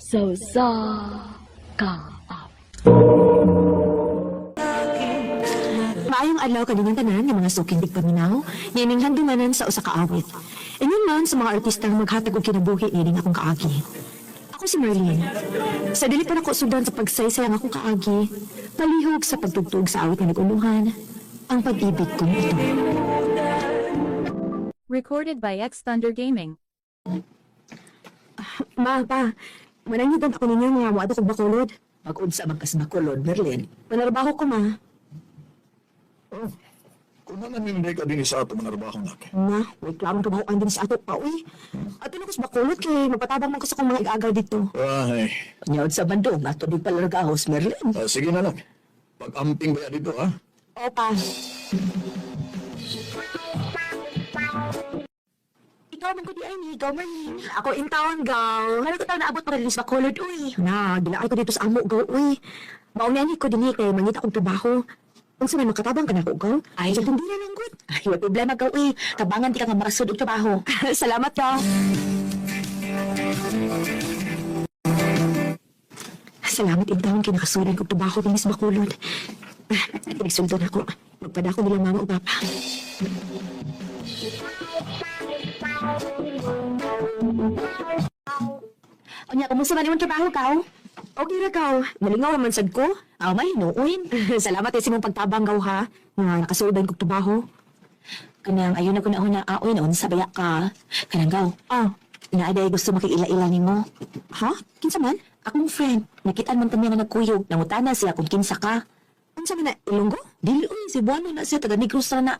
Sa usa ka awit. Maayong adlaw kaninyong tanan nga mga suking tigpaminaw, niining handumanan sa usa ka awit. Ingon man sa mga artistang maghatag og kinabuhi niining akong kaagi. Ako si Merlin. Sa dili pa nako sudan sa pagsaysay ang akong kaagi, palihog sa pagtugtog sa awit nga nag-uluhan, ang pag-ibig kong ito. Recorded by X Thunder Gaming. Ma, pa, manangitan ako ninyo nga moadto kog Bacolod. Mag-unsa man kas Bacolod, Merlin. Manarbaho ko, ma. Oh, kung naman hindi ka din sa ato manarbaho na. Ma, may klamang trabaho din sa ato pa, uy. Ato na ko sa Bacolod kay mapatabang man ko sa akong mga igagaw dito. Ay, Nya unsa man dong ato di palargahos, Merlin. sige na lang. Pag-amping ba dito, ha? Opa. Ikaw man ko di ay ni, ikaw man ni. Ako in town, gaw. Ano ko taon naabot pa rin sa Bacolod, uy. Na, gilaay ko dito sa amo, gaw, uy. Mauna ni ko dinhi kay mangita kong trabaho. Unsa may makatabang ka nako, gaw? Ay. Sa tindira lang gud. Ay, wala problema ka, uy. Tabangan di ka nga makasud og trabaho. Salamat, gaw. Salamat in town kay nakasudan kog trabaho dinhi sa Bacolod. Ah, Nagsuldo na ako. Magpadako nila mama o papa. Unya, kumusta man imong trabaho, kaw? Okay ra kaw. Nalingaw man sad ko. Aw, may hinuon. Salamat eh sa imong pagtabang gaw ha. Nga nakasudan kog trabaho. Kanang ayon na ko na una, aoy na unsa baya ka. Kanang gaw. Ah, Naaday gusto makiila-ila nimo. ha? Kinsa man? Akong friend, nakitaan man kami nga nagkuyog. Nangutana siya kung kinsa ka. Unsa man na Ilonggo? Dili uy, si Buano na siya, taga Negros na na.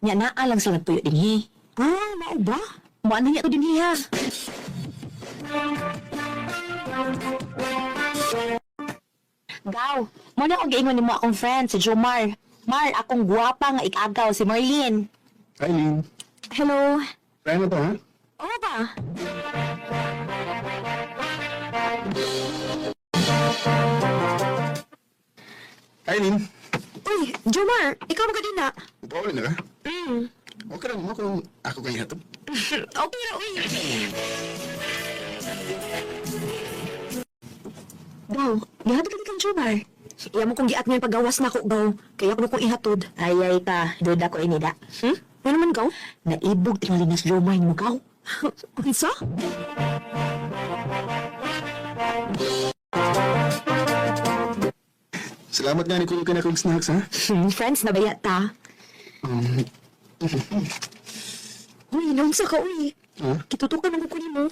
Nya naa lang sila nagtuyo dinhi. Ah, mao ba? Muano niya ko dinhi ha. Gaw, mo na akong giingon nimo akong friend si Jomar. Mar, akong gwapa nga ikagaw si Marlene. Hi, Lynn. Hello. Kaya na to, ha? Oo ba? Hi, Lynn. Uy, Jomar, ikaw ba ka din na? Upauli na ka? Okay lang mo kung ako kay hatod. Okay ra, uy. Gaw, gihatod ka kang Jomar. Iya mo kong giat ngayon paggawas na ako, Gaw. Kaya ako kong ihatod. Ay ay ka, duda ko inida. Hmm? Ano naman, Gaw? Naibog tingali na si Jomar mo gaw. Unsa? Salamat nga ni Kuya ka na kong snacks, ha? Friends na ba yata? Uy, naunsa ka, uy. Ha? Kitutukan ang kukunin mo.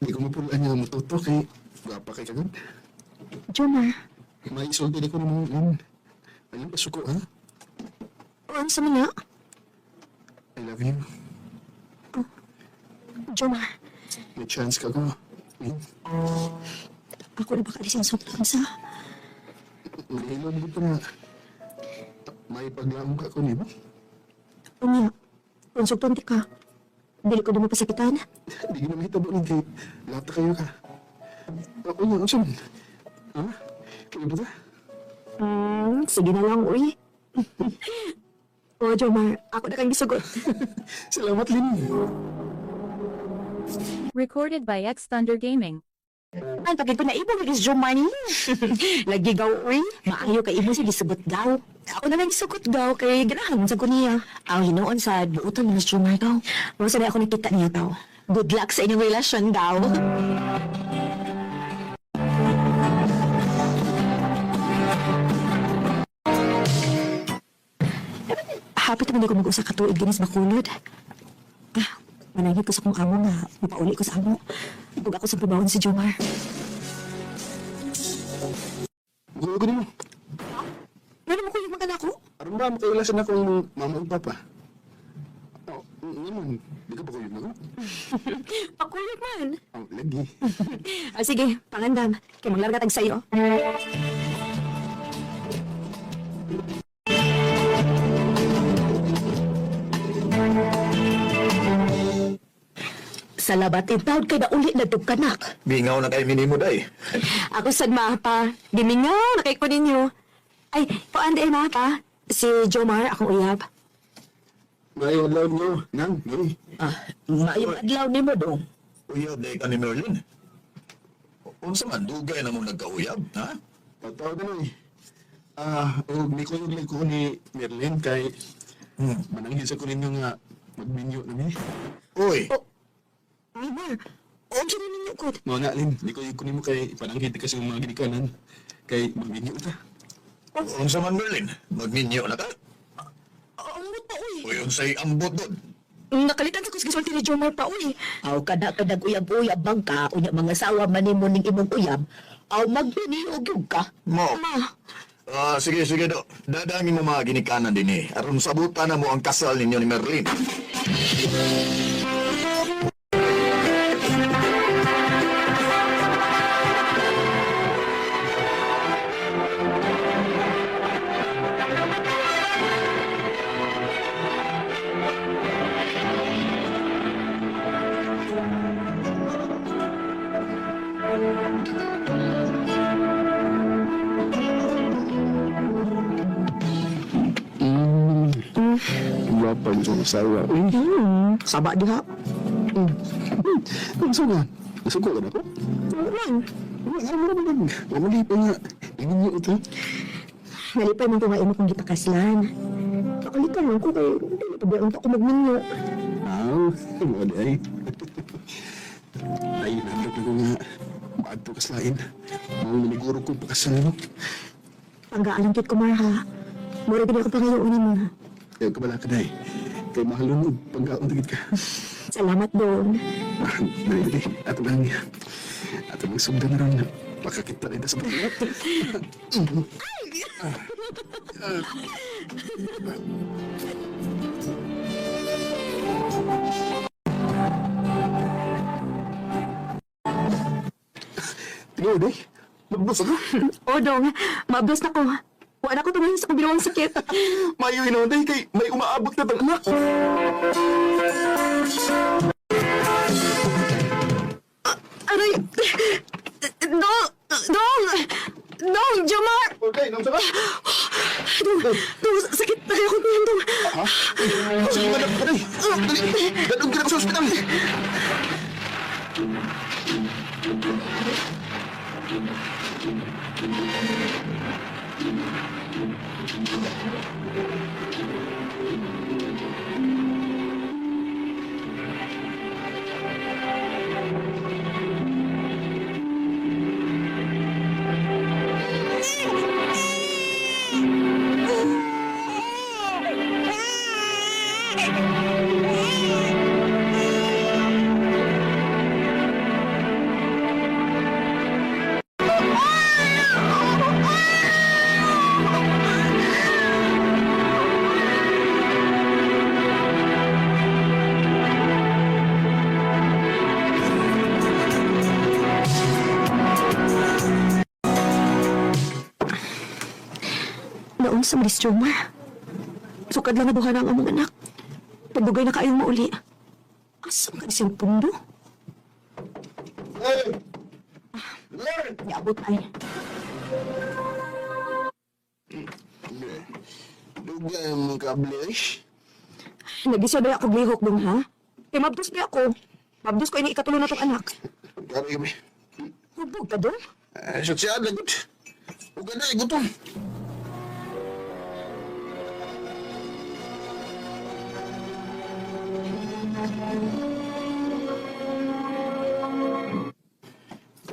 Hindi ko mapulaan nga matuto kay gwapa kay kagad. Jomar, May isulti di ko naman, Lynn. Ayun, pasuko, ha? unsa man nga? I love you. Jomar, May chance ka ko. Lynn, ako na baka alisin sa unsa? nahilom ko pa nga. May paglaong ka ko nimo. Unya, konsultante ka. Dili ko na mapasakitan. Hindi ko na mahitabo ni kay lahat na kayo ka. Ako niya, unsa man? Ha? Kaya ba ta? Sige na lang, uy. O, Jomar, ako na kang gisugot. Salamat, Lynn. Recorded by X Thunder Gaming. Ang pagid ko naibog lagi si Jomar ni. Lagi gaw, uy. Maayo kay imo siya gisugot gaw. Ako na lang gisugot gaw, kay ganahan man sa ko niya. Ang hinuon sa buutan mo si Jomar gaw. Mao sa ako nakita niya gaw. Good luck sa inyong relasyon gaw. Hapit naman ko mag-usa ka tuig dinis Bacolod. Ah, manangit ko sa kong amo nga mapauli ko sa amo. Ug ako sa pabawon si Jomar. Gulo ko nimo. Ano mo ko yung mga nako? Aron ba makailasan akong mama ug papa? Oh, naman, di ka ba kuyog nako? Pakulog man. Oh, lagi. Ah, sige, pangandam. Kay maglarga tag sayo. Salamat in taon kay nauli na tug kanak. Bingaw na kay minimo day. Ako sad mapa. Gimingaw na kay ko ninyo. Ay, paan di mapa. Si Jomar, akong uyab. May adlaw niyo, nang, may. Ah, maayong adlaw nimo dong. Uyab day ka ni Merlin. Unsa man dugay na mong nagkauyab, ha? Tataw na eh. Ah, og ni ko yung ko ni Merlin kay mananghid sa ko ninyo nga magminyo na mi. Uy, Ay, Mar. Unsa na ninyo ko? Mao na Lin, ni ko yung ko nimo kay ipananghid kasi yung mga ginikanan kay magminyo ta. unsa man Merlin? Magminyo na ka? Ambot pa, uy. Uy, unsay ambot doon? Nakalitan sa kusgisulti ni Jomar pa, uy. Aw kada ka nag-uyab-uyab bang ka, unya mga sawa man nimo ning imong uyab, aw magbiniog gyud ka. Mo. Ma, Ah, sige, sige do. Dadangin mo mga ginikanan din eh. Aron sabutan na mo ang kasal ninyo ni Merlin. Gwapa yung asawa. Uy, saba diha. unsa man? Nasuko ka na ko? Oo man. Wala mo naman. Wala pa nga. Minyo ito. Nalipay man ko nga imo kong gipakaslan. Nakalitan lang ko kay dili pa ba ko magminyo. Aw, mo di ay. Ay, nandok na ko nga. Maadto ka sa lain. Mao maniguro ko pakasal mo. Panggaan kit ko Mar ha. Mura gid ako pangayoon nimo. Kaya kabala ka day. Kay mahalon og panggaon tagid ka. Salamat dong. Dali, dali. Ato lang. Ato lang sugdan na ron. Makakita rin sa pagkakat. Tingnan, day. Magbus ako. O dong, maabdos na ko. Wa na ko tumahin sa kabilawang sakit. Mayo inoon, day. Kay may umaabot na tang anak. Aray! Dong! Dong! Dong! Jomar! Okay, nang sama. Dong! Dong! Sakit na kayo kong tiyan, Dong. Ha? Sige, madam. Dali. Dali. Dadog ka na ko sa ospital. Naon sa Maris Jomar? Sukad lang nabuhan ang among anak. Pagdugay na kaayong mauli. Asa man ka ni siyang pundo? Hey! Niabot ay. Dugay mo kable eh. Nag-isya ba ako lihok dong ha? Kay mabdos ba ako? Mabdos ko ini ikatulo na tong anak. Kari kami. Hubog ka dong? Eh, sosyal lang gud. Ug na gutom.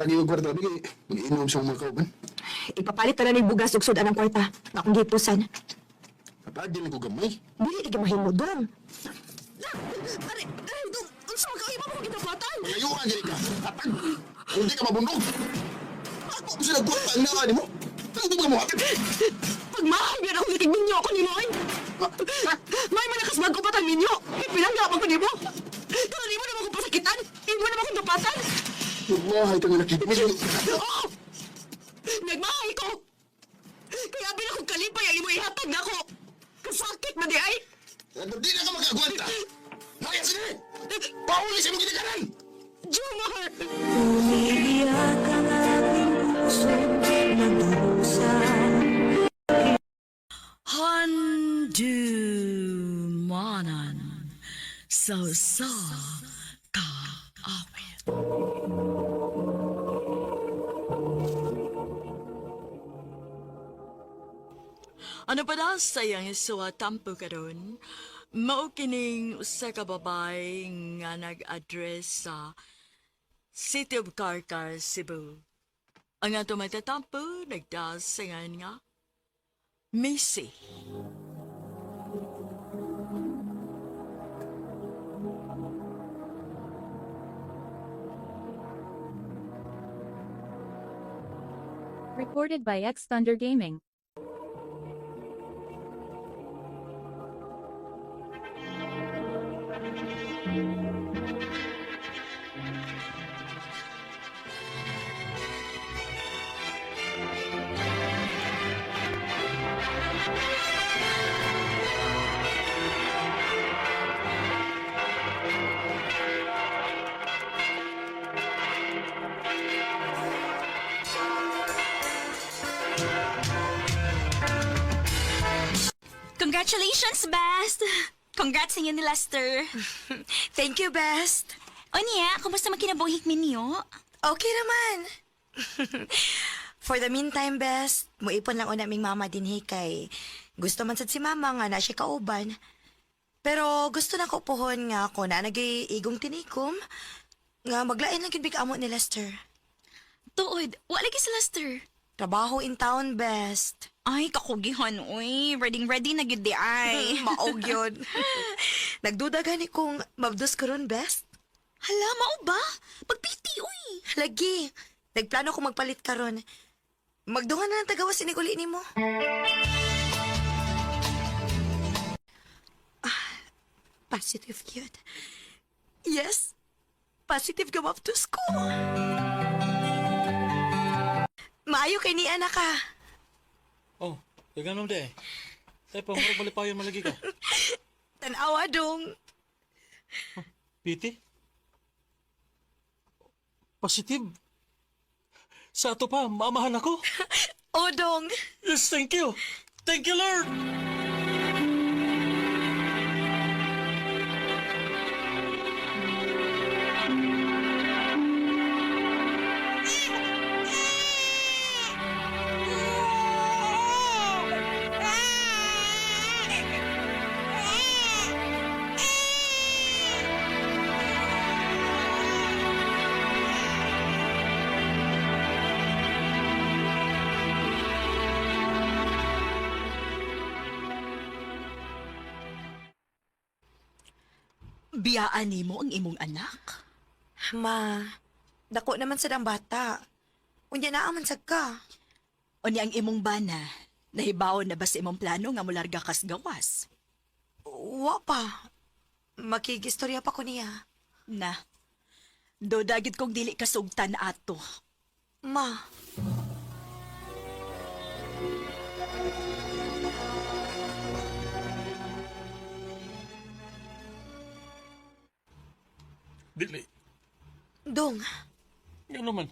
Lagi ko kwarta bigay. Mag-inom sa mga kauban. Ipapalit na lang bugas ug sudan ang kwarta. Nga akong gipusan. Kapag ko gamay. Dili ka mahimo dong. Aray, aray dong. Unsa man ka imo mo gitapatan? Layuan diri ka. Hatag. Kung di ka mabundog. Ako ko sila kwarta ang naa nimo. Ano ba mo hatag? Pagmahal yan ako gitigminyo ako nimo ay. May malakas magkupatan ninyo. Pinangga pa ko nimo. Pero nimo naman akong pasakitan. Imo naman akong dapatan. Wallahi kang laki. Oo! Nagmahal ko! Kaya abi na kong kalipay ang imo ihatag na ako. Kasakit na di ay. Di na ka makagwanta. Naya sige. Pauli sa imong ginikanan. Jomar! Umiiyak ang aking puso, nagdurusa. Handumanan sa sa kaawit. Ano pa na sa iyang isuwa tampo karon? Mao kining usa ka babay nga nag-address sa City of Carcar, Cebu. Ang ato matatampo nagdasingan nga Missy. Recorded by X Thunder Gaming. Congratulations, Best! Congrats sa inyo ni Lester. Thank you, best. Onya, kumusta magkinabuhik ninyo? Okay naman. For the meantime, best, muipon lang una ming mama din kay gusto man sad si mama nga na siya kauban. Pero gusto na ko puhon nga ako na nagay igong tinikom nga maglain lang gyud big amo ni Lester. Tuod, wala lagi si Lester. Trabaho in town, best. Ay, kakugihan, uy. Ready ready na gyud di ay. Maog yun. Nagduda gani kung mabdos karon, best. Hala, mao ba? Pagpiti, uy. Lagi. Nagplano ko magpalit karon. Magdungan na lang tagawas inig uli nimo. Ah, positive cute. Yes. Positive go up to school. Maayo kay ni anak ka. Oh, kaya de eh. Tay, pamurag malipayon malagi ka. Tanawa dong. Piti? Positive? Sa ato pa, maamahan ako. O dong. Yes, thank you. Thank you, Lord! Biyaan nimo ang imong anak? Ma, dako naman sa ang bata. Unya naa man sad ka. O ni ang imong bana, nahibaon na ba sa imong plano nga mularga kas gawas? Wa pa. Makigistorya pa ko niya. Na, do dagit kong dili kasugtan ato. Ma, Dili. dong. Nga naman.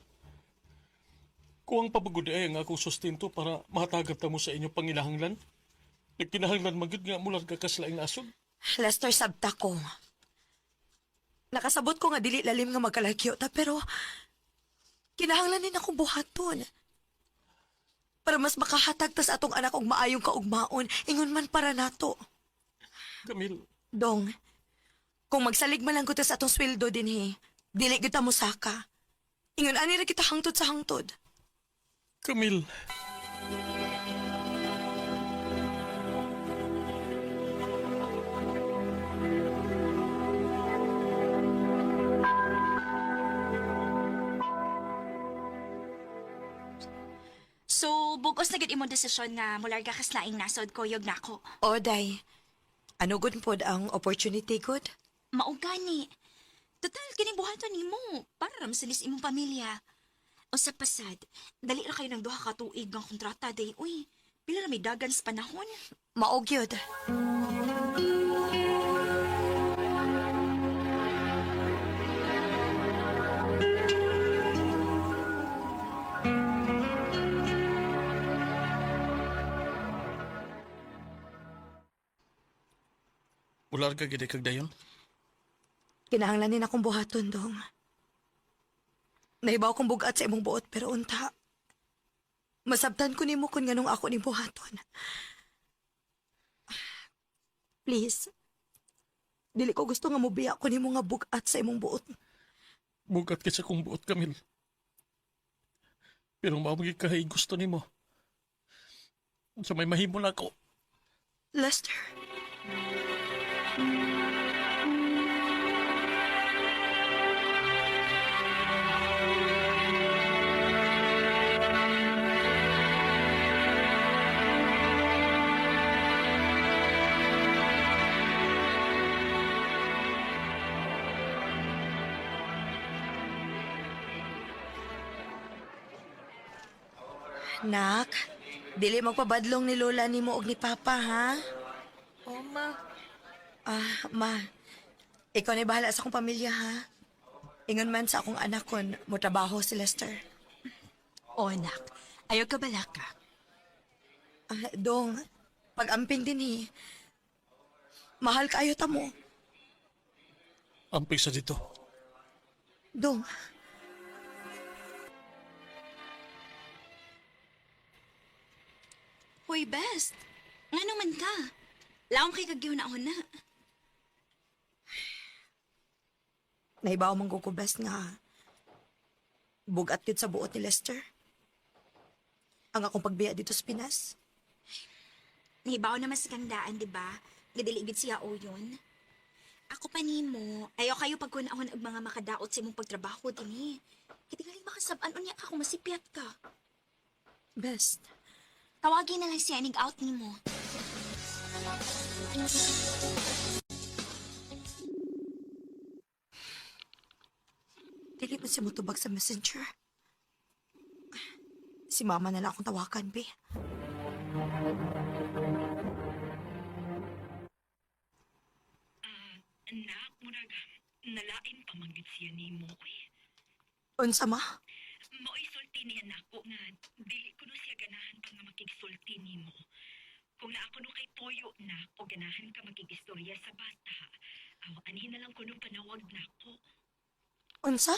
Kuwang pabagod eh ang akong sustento para mahatagat ta mo sa inyong pangilahanglan. Nagkinahanglan magyud nga mular ka kaslaing nasod. Lester, sabta ko. Nakasabot ko nga dili lalim nga magkalagyo ta, pero kinahanglan din akong buhaton. Para mas makahatag tas atong anak og maayong kaugmaon, ingon man para nato. Camille, Dong, kung magsalig man lang ko tas atong sweldo dinhi, dili gyud ta mosaka. Ingon ani ra kita hangtod sa hangtod. Camille. So, bugos na gyud imong desisyon nga mularga kas laing nasod kuyog nako. O, day. Ano gud pod ang opportunity good? Mao gani. Total kining buhaton nimo para ra masilis imong pamilya. O sa pasad, dali ra kayo ng duha ka tuig nga kontrata day. Uy, pila ra may dagan sa panahon? Maog yun. Mular ka gid kag dayon. Kinahanglan din akong buhaton, dong. Nahibaw kong bugat sa imong buot, pero unta. Masabtan ko nimo kung nganong ako ni buhaton. Please. Dili ko gusto nga mobiya ko nimo nga bugat sa imong buot. Bugat kay sa kong buot, Camille. Pero mao gyud kay gusto nimo. Sa may mahimo na ako. Lester. Nak, dili magpabadlong ni Lola nimo og ni Papa, ha? Oh, ma. Ah, ma. Ikaw na bahala sa akong pamilya, ha? Ingon man sa akong anak kon mo trabaho si Lester. O anak, ayaw ka balaka. Ah, dong, pag-amping din eh. Mahal kaayo ta mo. Amping sa dito. Dong. Hoy, best. Nga naman ka? Laom kay kagihuna na. Naibaw man ko best nga. Bugat yun sa buot ni Lester. Ang akong pagbiya dito sa Pinas. Nahibaw naman sa kang daan, di ba? Nga dili gid siya o yun. Ako pa nimo, ayaw kayo pagkunahon og mga makadaot sa imong pagtrabaho dinhi. Kitingali makasab-an unya ka kung masipyat ka. Best. Tawagin na lang siya inig out nimo. Dili man siya mutubag sa messenger. Si mama na lang akong tawakan, be. Anak, murag nalain pa man gid siya nimo oy. Unsa ma? Maoy sulti niya nako nga dili kuno siya ganahan pa nga makigsulti nimo. Kung naa kuno kay toyo na o ganahan ka makigistorya sa bata, aw anhi na lang kuno panawag nako. Unsa?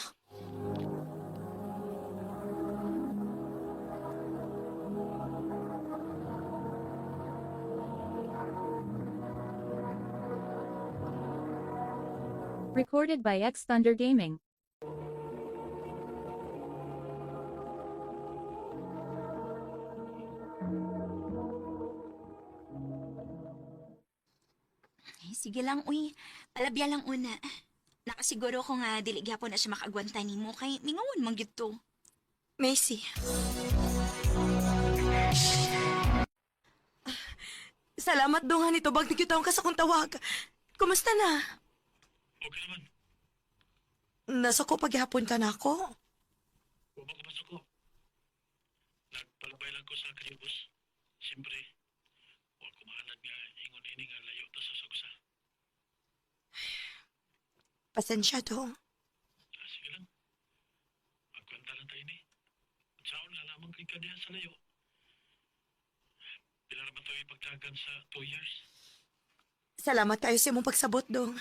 Recorded by X Thunder Gaming. Ay, sige lang, uy. Palabya lang una. Nakasiguro ko nga dili gyapon na siya makaagwanta nimo kay mingawon man gyud to. Macy. Salamat dong ha nito. Bag ka sa kong tawag. Kumusta na? Okay naman. Nasa ko paghapon ka na ako. Wa ba ka masuko? Nagpalabay lang ko sa kalibos. Siyempre, wa ko mahalad nga ingon ini nga layo ta sa sugsa. Pasensya dong. Ah, sige lang. Magkwenta lang tayo ni. Saon na lamang kay kadiha sa layo. Pila ra ba ito ipagtagan sa 2 years? Salamat kayo sa imong pagsabot dong.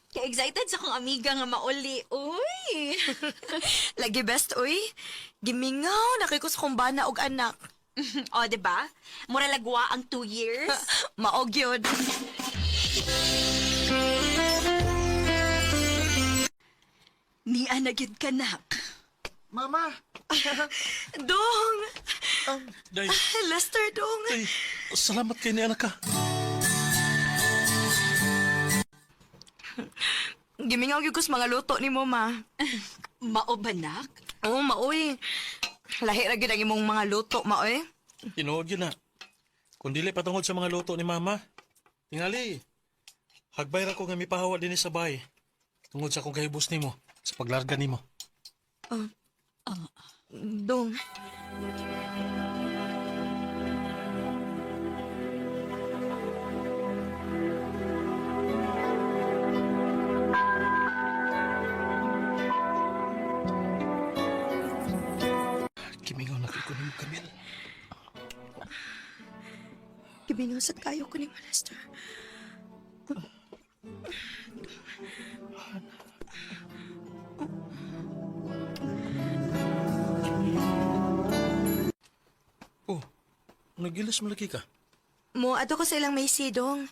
Kaya excited sa akong amiga nga mauli. Uy! Lagi best, uy. Gimingaw na kay ko sa kong bana og anak. O, di ba? Mura lagwa ang 2 years. Maog yun. Niya na gyud kanak. Mama! Dong! Day, Lester, dong! day, salamat kay ni anak ka. Gimingaw gyud ko sa mga luto ni mo, ma. Mao ba, nak? Oo, maoy. Lahi ra gyud ang imong mga luto, maoy. Tinuod yun na. Kung dili patungod sa mga luto ni Mama, tingali, hagbay ra ko nga mipahawa din sa bahay. Tungod sa akong kahibos nimo, sa paglarga nimo. Dong. Kimingaw na kay ko nimo, Camille. Gimingaw sad kayo ko ni mo, Lester. Nagilis malaki ka. Mo, ato ko sa ilang may sidong.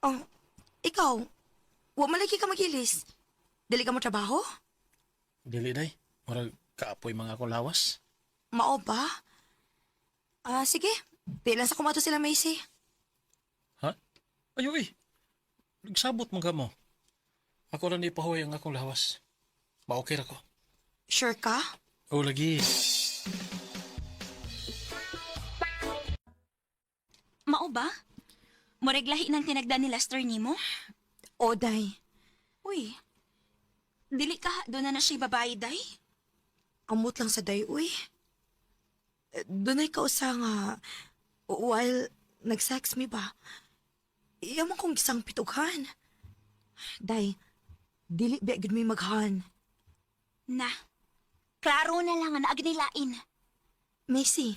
Oh, ikaw, wa malagi ka magilis. Dili ka mo trabaho? Dili day. Murag kaapoy mga akong lawas. Mao ba? Ah, sige. Pilan sa kumato sila, Macy. Ha? Ayo eh. Nagsabot man ka mo. Ako lang ipahuway ang akong lawas. Ma-okay ra ko. Sure ka? O lagi. Mao ba? Murag lahi ng tinagda ni Lester nimo? O, day. Uy. Dili ka doon na na siya babae day. Amot lang sa day, uy. Eh, Dunay ka usa nga while nag-sex mi ba? Iya man kong gisang pitughan. Day, dili biya gud mi maghan. Na. Klaro na lang nga naagnilain. Macy.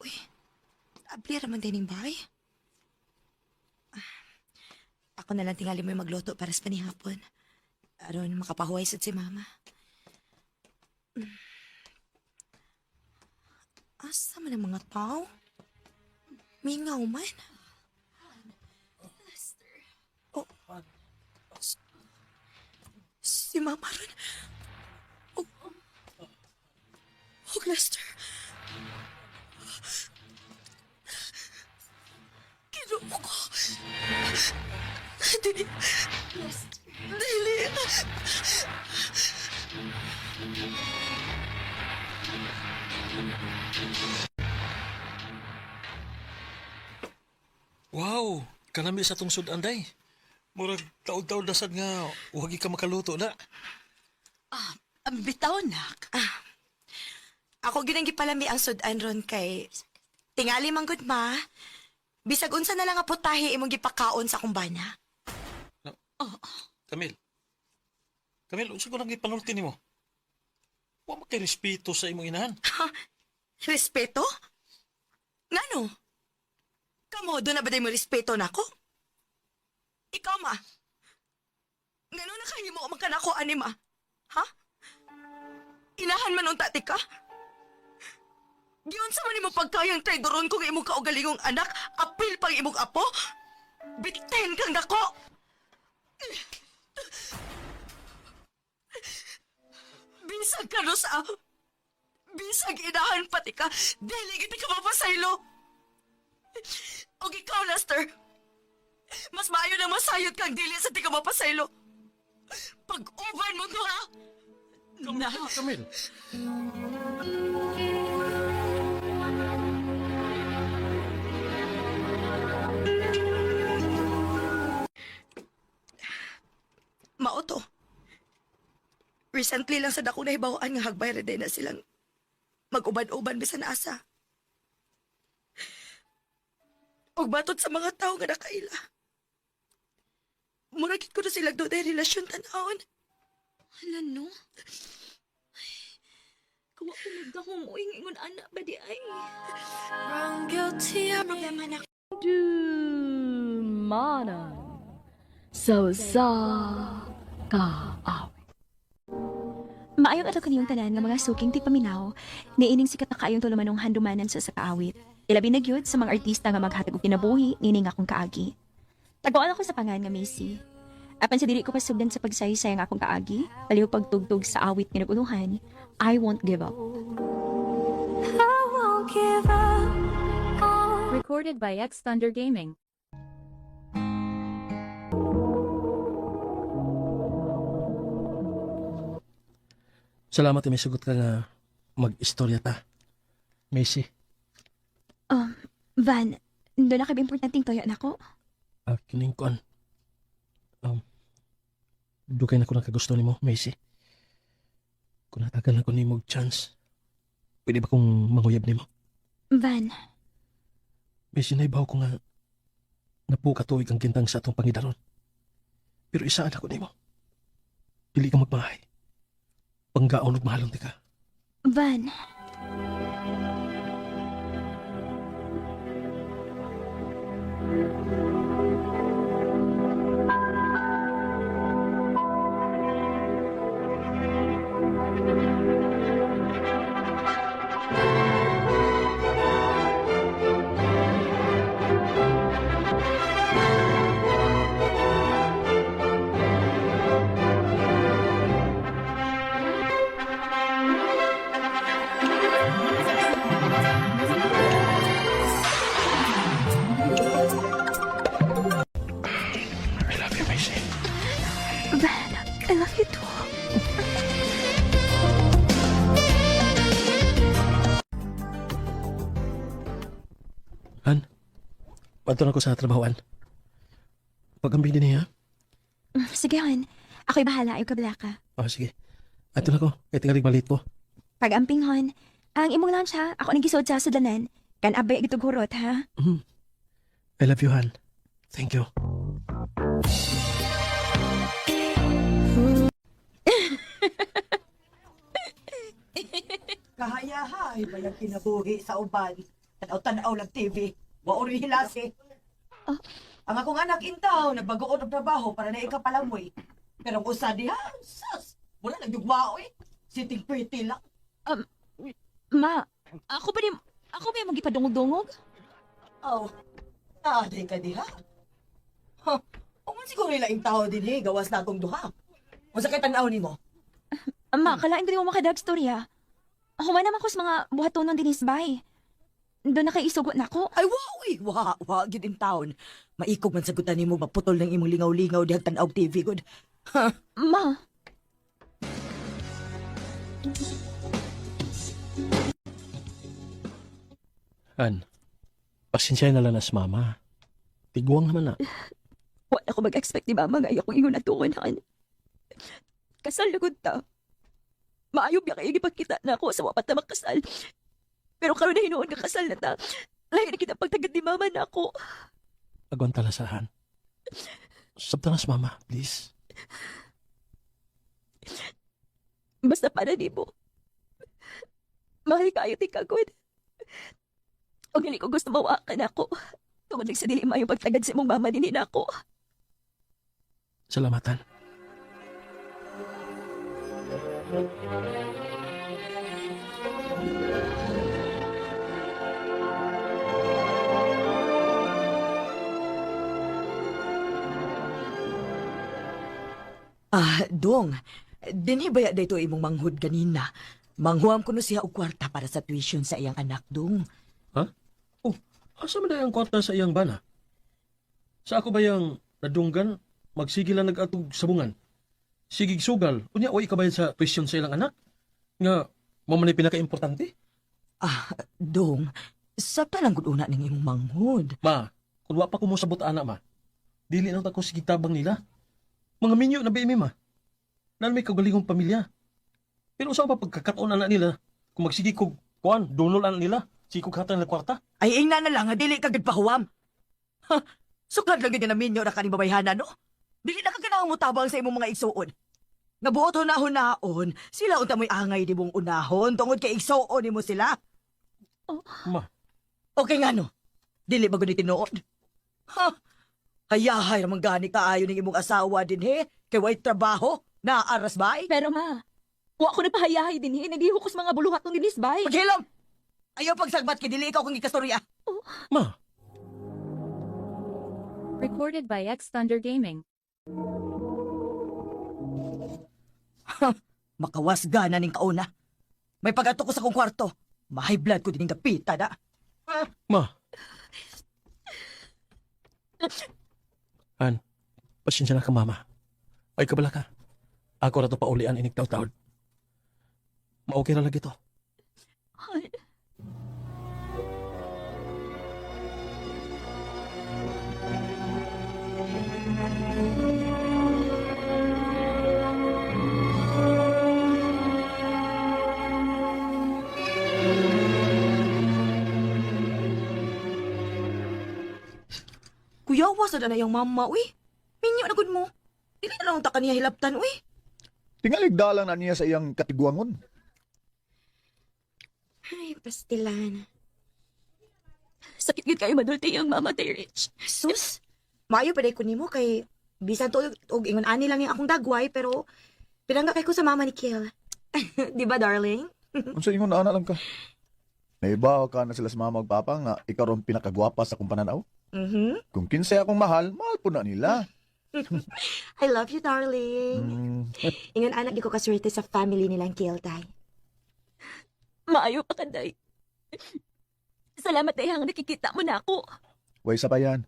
Uy, abli raman din yung bahay. Ah, ako na lang tingali mo yung magluto para sa panihapon. Aron makapahuway sad si mama. Asa man ang mga tao? Mingaw man. Oh. Si Mama ron. Oh. Oh, Lester. Kinuha ko. Dili. Dili. Wow, kanami sa tong sudan day. Murag taod-taod na sad nga wagi ka makaluto na. Ah, bitaw nak. Ako ginang gipalami ang sudan ron kay tingali man gud ma. Bisag unsa na lang nga putahe imong gipakaon sa akong bana. No. Camille. Camille, unsa ko nang gipanulti nimo? Wa man kay respeto sa imong inahan. Respeto? Ngano? Kamo, doon na ba mo respeto na ako? Ikaw, ma. Ngano na kayo mo magkanako, ani, ma? Ha? Inahan man unta ti ka? Giyon sa man nimo pagkayang traidoron kung imong kaugalingong anak, apil pang imong apo? Biten kang dako! Bisag ka no sa... Bisag inahan pati ka, dili gid ka mapasaylo. Og ikaw, Lester, mas maayo na masayod kang dili sa di ka mapasaylo. Pag-uban mo to, ha? Na. Camille. Mao to. Recently lang sa dako na hibawaan nga hagbay ra na silang mag-uban-uban bisan asa. Og batot sa mga tao nga nakaila. Mura gid ko na silang dunay relasyon tan-awon. Hala no. Ay, Kawa ko magdahom uy ingon anak ba di ay. Problema na Dumanan sa usa ka awit. Maayong adlaw kaniyong tanan nga mga suking tigpaminaw, niining sikat na kaayong tulumanong handumanan sa kaawit. Ilabi na gyud sa mga artista nga maghatag og kinabuhi nining akong kaagi. Taguan ako sa pangan nga Macy. Apan sa dili ko pasugdan sa pagsaysay ang akong kaagi, palihog pagtugtog sa awit nga naguluhan, I won't give up. Recorded by X Thunder Gaming. Salamat may sugot ka nga mag-istorya ta. Macy, Van, doon na kay importanteng toyo nako. ah, kining kuan. Dugay na ko nakagusto nimo, Macy. Kung natagal na ko nimo og chance, pwede ba kong manguyab nimo? Van, Macy, naibaw ko nga napukatuig ang gintang sa atong pangidaron. Pero isaan ako nimo. Dili ka magmahay. Panggaon ug mahalon ti ka. Van. Han, padto na ko sa trabahoan. Pagambing din niya. Sige, hon. Ako'y bahala. Ayaw ka ka. Oh, sige. Ato na ko. Kay tingalig malit ko. Pag-amping, hon. Ang imong lunch, ha? Ako nang gisod sa sudanan. Kan abay gitog hurot, ha? I love you, Han. Thank you. Kahayahay ba yung kinabuhi sa uban? Tanaw-tanaw lang TV. Wa rin hilasi. Ang akong anak intaw, nagbagoon og trabaho para na ikapalamoy. Pero ang usa diha, sus, wala nang yugmao eh. Sitting pretty lang. Ma, ako ba ni... Ako ba yung magipadungog-dungog? Aw, naaday ka diha. Ha, uman siguro ilaing tao din eh, gawas na akong duha. Unsa kay tan-aw nimo? Ma, kalain ko di mo makadag storya. Human naman ko sa mga buhatonon dinis bay. Doon na kay isugot na ako. Ay, wa, uy, wa, wa, gid in town. Maikog man sagutan nimo maputol ng imong lingaw-lingaw dihang tan-aw TV gud. Ma, Han, pasensya na lang na sa mama. Tigwang naman na. wala ko mag-expect ni Mama nga ayokong ingon atuon, han. Kasal na gud ta. Maayo biya kayo gipagkita na ako sa wapat na makasal. Pero karon na hinuon ka kasal na ta. Lahi na kita pagtagad ni Mama na ako. Agwanta lang sa Han. Sabta na sa mama, please. Basta para nimo. Mahal kayo ti kagod. Og dili ko gusto mawakan ako. Tungod lang sa dili maayo pagtagad sa imong mama dinhi nako. Salamat, Han. Ah, dong. Dinhi baya dayto imong manghud ganina. Manghuam kuno siya og kwarta para sa tuition sa iyang anak, dong. Ha? Oh, asa man ang kwarta sa iyang bana? Sa ako ba yang nadunggan, magsige lang nag-atog sabungan? Sigig sugal, unya way kabayad sa tuition sa ilang anak? Nga, mo man ay pinaka-importante? Ah, dong. Sabta lang gud una ning imong manghud. Ma, kung wa pa ko mo sabot ana ma, dili na ta ko sige tabang nila. Mga minyo na ba ma? Naan may kagalingong pamilya. Pero sa pa pagkakataon ana nila, kung magsige kog kuan, dunol ana nila, sige kog hatag na kwarta. Ay ingna na lang nga dili ka gid pahuwam. Ha, suklad lang gid nga naminyo ra kaning babayhana no. Dili na ka ganahang motabang sa imong mga igsuon. Nabuot hunahon-naon, sila unta mo'y angay di mong unahon tungod kay igsuon nimo sila. Ma, Okay nga no. Dili ba gud ni tinuod? Ha? Hayahay ramang gani kaayo ning imong asawa din he. Kay way trabaho, naaras ba? Pero ma, wa ko nagpahayahay dinhi, nagiho ko sa mga buluhaton dinis bay. Paghilom! Ayaw pagsagbat kay dili ikaw kung gikastorya. ma, Recorded by X Thunder Gaming. Makawas gana ning kauna. May pagato ko sa kong kwarto. Mahay blood ko dining dapita na. ma. An, pasensya na ka mama. Ay kabala ka. Ako ra to paulian inig taw-taod. Ma-okay ra lagi to. Han, Kuya, wasa na na yung mama, uy. Minyo na gud mo. Dili na lang ta kaniya hilabtan, uy. Tingalig dalang na niya sa iyang katiguangon. Ay, pastilan. Sakit gid kayo madulti ang mama tay Rich. Sus, maayo pa ko nimo kay bisan to og ingon ani lang yung akong dagway pero pinangga kay ko sa mama ni Kiel. Di ba, darling? Unsa ingon na ana lang ka? Naibaw ka na sila sa mama ug papa nga ikaw ron pinakagwapa sa akong pananaw. Mhm. Kung kinsay akong mahal, mahal po na nila. I love you, darling. Ingon anak di ko kaswerte sa family nilang Kiel, tay. Maayo pa kanday. Salamat day hang nakikita mo na ako. Way sa pa yan.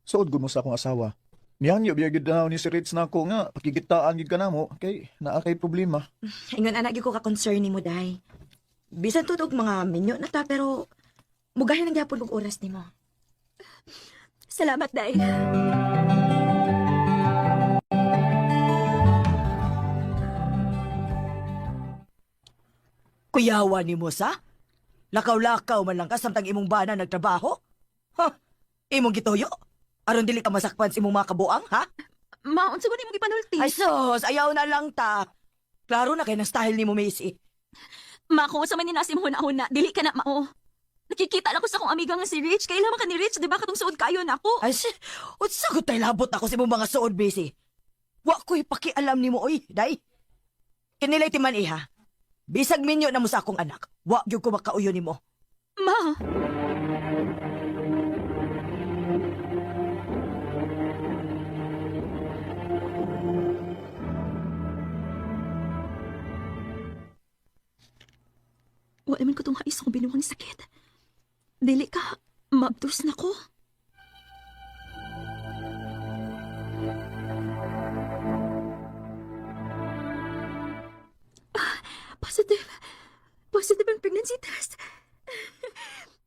Suod gud mo sa akong asawa. Nihangyo biya gid na ni si Ritz na ako nga pakikitaan gid ka namo kay naa kay problema. Ingon anak di ko ka-concern nimo, day. Bisan to og mga minyo na ta pero mugahin ang gyapon og oras nimo. Salamat, Day. Kuyawa ni mo sa? Lakaw-lakaw man lang ka samtang imong bana nagtrabaho? Ha? Imong gituyo? Aron dili ka masakpan sa imong mga kabuang, ha? Ma, unsa ko nimo gipanulti? Ay sus, ayaw na lang ta. Klaro na kay ng style nimo, Macy. Ma, kung unsa man ni nasa imong huna-huna, dili ka na mao. Nakikita lang ko sa akong amiga nga si Rich. Kailan man ka ni Rich, di ba? Katong suod kayo na ako. Ay, unsa ko tay labot ako sa imong mga suod, Macy. Wa ko'y pakialam nimo, oy, day. Kinilay ti man iha. Bisag minyo na mo sa akong anak. Wa gyud ko makauyo nimo. Ma! Wala man ko tong hais akong binuhang sakit. Dili ka, mabdos na ko. Ah, positive. Positive ang pregnancy test.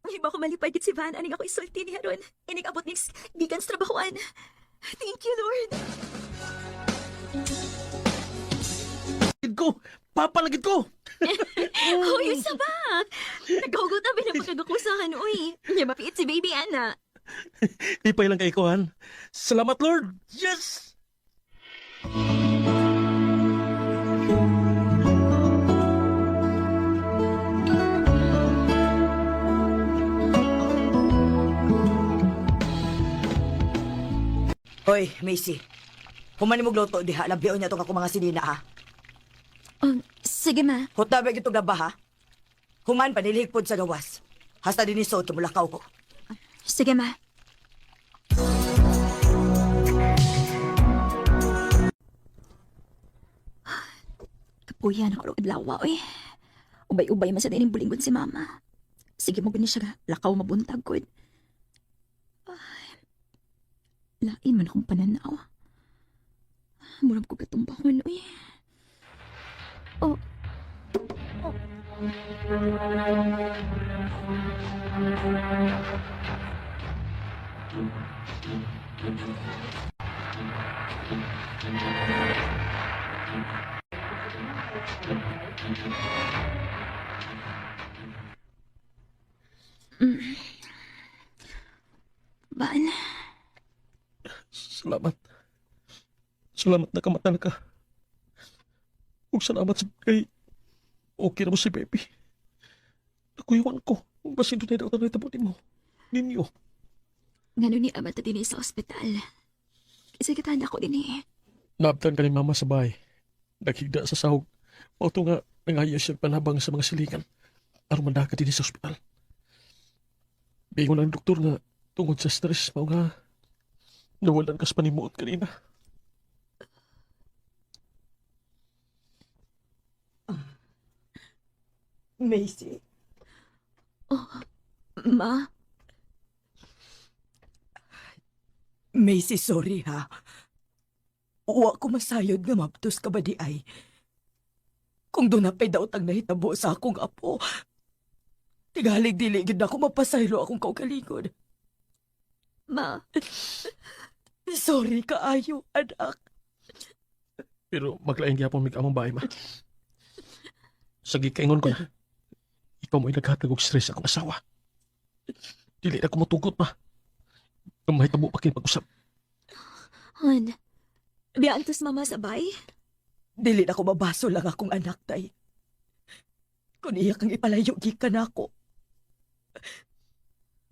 Iba ko malipay gid si Van aning ako isulti niya ron. Inig abot ni gikan sa trabahoan. Thank you, Lord. Gid ko! Papalagid ko! Hoy, sabak. Naghugot na binapagkagukusahan, uy. Nya mapiit si baby Ana. Ipay lang kay ko, han. Salamat, Lord! Yes! Hoy, Macy. Human mo gluto diha, labion niya tong ako mga sinina ha. Sige ma. Huta ba gitong laba ha? Human panilhig pod sa gawas. Hasta dinhi suod kay mulakaw ko. Sige ma. Kapuya na ko adlaw, oy. Ubay-ubay man sa dining bulingon si mama. Sige mo gani siya, lakaw mabuntag gud. Ay, lain man akong pananaw. Murag ko katumbahon, uy. Oh. Oh. Ban, Salamat. Salamat na kamatan ka. Ug salamat sa kay okay na mo si baby. Nakuyawan ko. Basin doon na daw na itabo mo. Ninyo. Ngano ni ama ta dinhi sa ospital. Kasi kita na ako dinhi. Naabtan ka ni mama sa bahay. Naghigda sa sahog. Mao to nga, nangaya siya panabang sa mga silingan. Aron mandaka din sa ospital. Bingon ang doktor nga tungod sa stress mao nga nawalan ka sa panimuot kanina. Macy. Oh, ma, Macy, sorry ha. Uwa ko masayod nga mabtos ka ba di ay. Kung doon na pa'y daot ang nahitabo sa akong apo, tigalig dili gid ako mapasaylo akong kaugalingon. Ma. Sorry kaayo, anak. Pero maglaing gyapon mig among bahay ma. Sa gikaingon ko na, ikaw mo'y naghatag og stress akong asawa. Dili na ko motugot ma. Kung mahitabo pa kini pag-usap. Han, biyaan tos mama sabay? Dili na ko mabaso lang akong anak, tay. Kung iya kang ipalayo, gikan ako.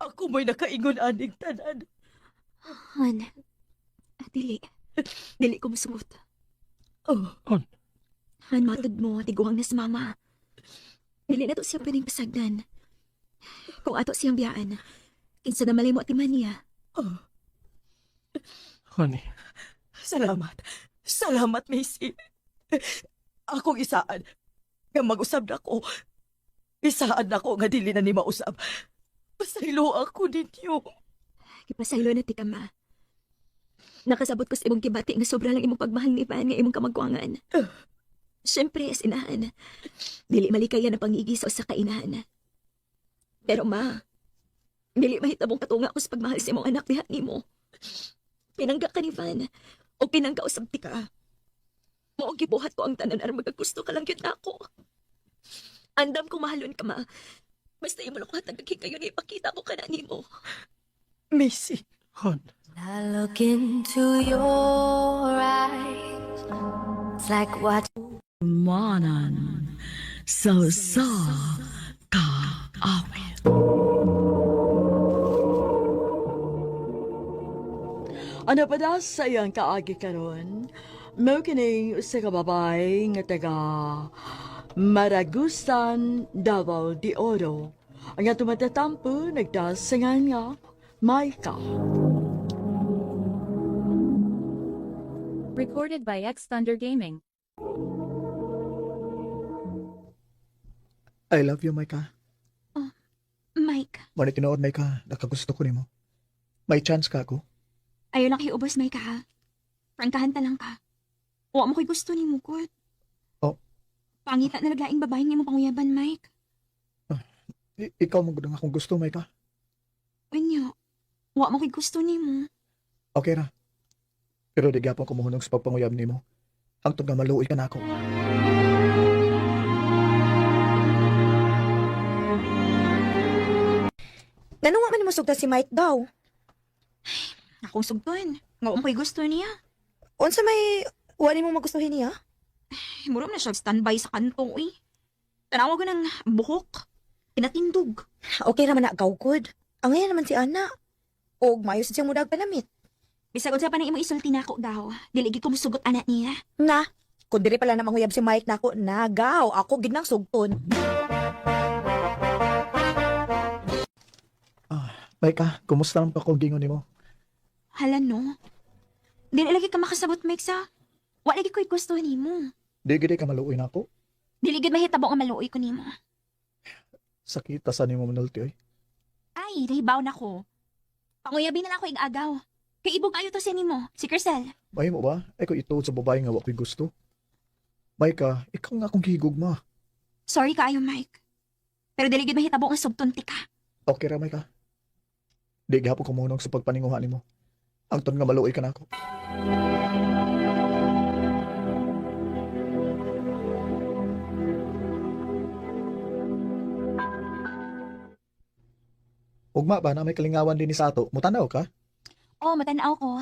Ako mo'y nakaingon aning tanan. Han, dili. Dili ko musugot. Oh, Han, matod mo, tiguang na si mama. Dili na to siya pwedeng pasagdan. Kung ato siyang biyaan, kinsa na malay mo at niya. Oh. Honey, Salamat. Salamat, Macy. Akong isaan. Nga mag-usab na ko. Isaan na ko nga dili na ni mausab. Pasaylo ako ninyo. Gipasaylo na ti ka, ma. Nakasabot ko sa imong kibati nga sobra lang imong pagmahal ni Van nga imong kamagwangan. Siyempre, as inahan. Dili malikayan ang pangigi sa usa ka inahan. Pero ma, Dili mahitabong katunga ko sa pagmahal sa imong anak diha nimo. Pinangga ka ni Van o pinangga usab ti ka. Mao ang gibuhat ko ang tanan aron magagusto ka lang gyud nako. Andam ko mahalon ka, ma. Basta imo lang ko hatag kayo nga ipakita ko kana nimo. Macy. Hon, I look into your eyes. It's like watching. Manan sa sa kaawit. Ano pa da sa iyang kaagi karon? Mao kining usa ka babae nga taga Maragusan, Davao de Oro. Ang atong matatampo nagdasingan nga Maika. Recorded by X Thunder Gaming. I love you, Maika. Mike, Muna tinuod, Maika, nakagusto ko nimo. May chance ka ako. ayaw lang kayo ubos, Mike, ha? Prangkahan ta lang ka. Wa mo ko'y gusto ni Mukot. Oh. Pangita na laglaing babae nga imong panguyaban, Mike. Ikaw mo gud ang akong gusto, Maika. Unya, wa mo ko'y gusto nimo. Okay ra. Pero di gyapon kumuhunong sa pagpanguyab nimo. Hangtod nga maluoy ka nako. Ganun nga man mo sugta si Mike daw. Akong sugton. Nga wa mo ko'y gusto niya. Unsa may wala mo magustuhin niya? Ay, mura man na siya standby sa kanto, uy. Tanawa ko ng buhok. Pinatindog. Okay raman na gawgod. Ang ngayon naman si Ana. Og maayo sa siyang mudag panamit. Bisag unsa pa nang imong isulti nako daw. Dili gid ko musugot ana niya. Na, kung diri pala na manguyab si Mike nako, nagaw ako gid nang sugton. Maika, kumusta naman pa akong gingon nimo? Hala no. Dili lagi ka makasabot, Mike, sa. Wa lagi ko'y gusto nimo. Di gid ka maluoy nako. Dili gid mahitabo nga maluoy ko nimo. Sakita sa nimo manulti oy. Ay, nahibaw na ko. Panguyabi na lang ako igagaw. Kay ibog ayo to sa nimo, si Crisel. Mahimo ba? Ay ko ituod sa babae nga wa ko'y gusto. Maika, ikaw nga akong gihigugma. Sorry kaayo, Mike. Pero dili gid mahitabo nga sugton ti ka. Okay ra, Maika. Di gihapon kumuhunong sa pagpaninguha nimo. Hangtod nga maluoy ka nako. Ugma ba na may kalingawan din ni sa ato? Mutanaw ka? Oh, matanaw ko.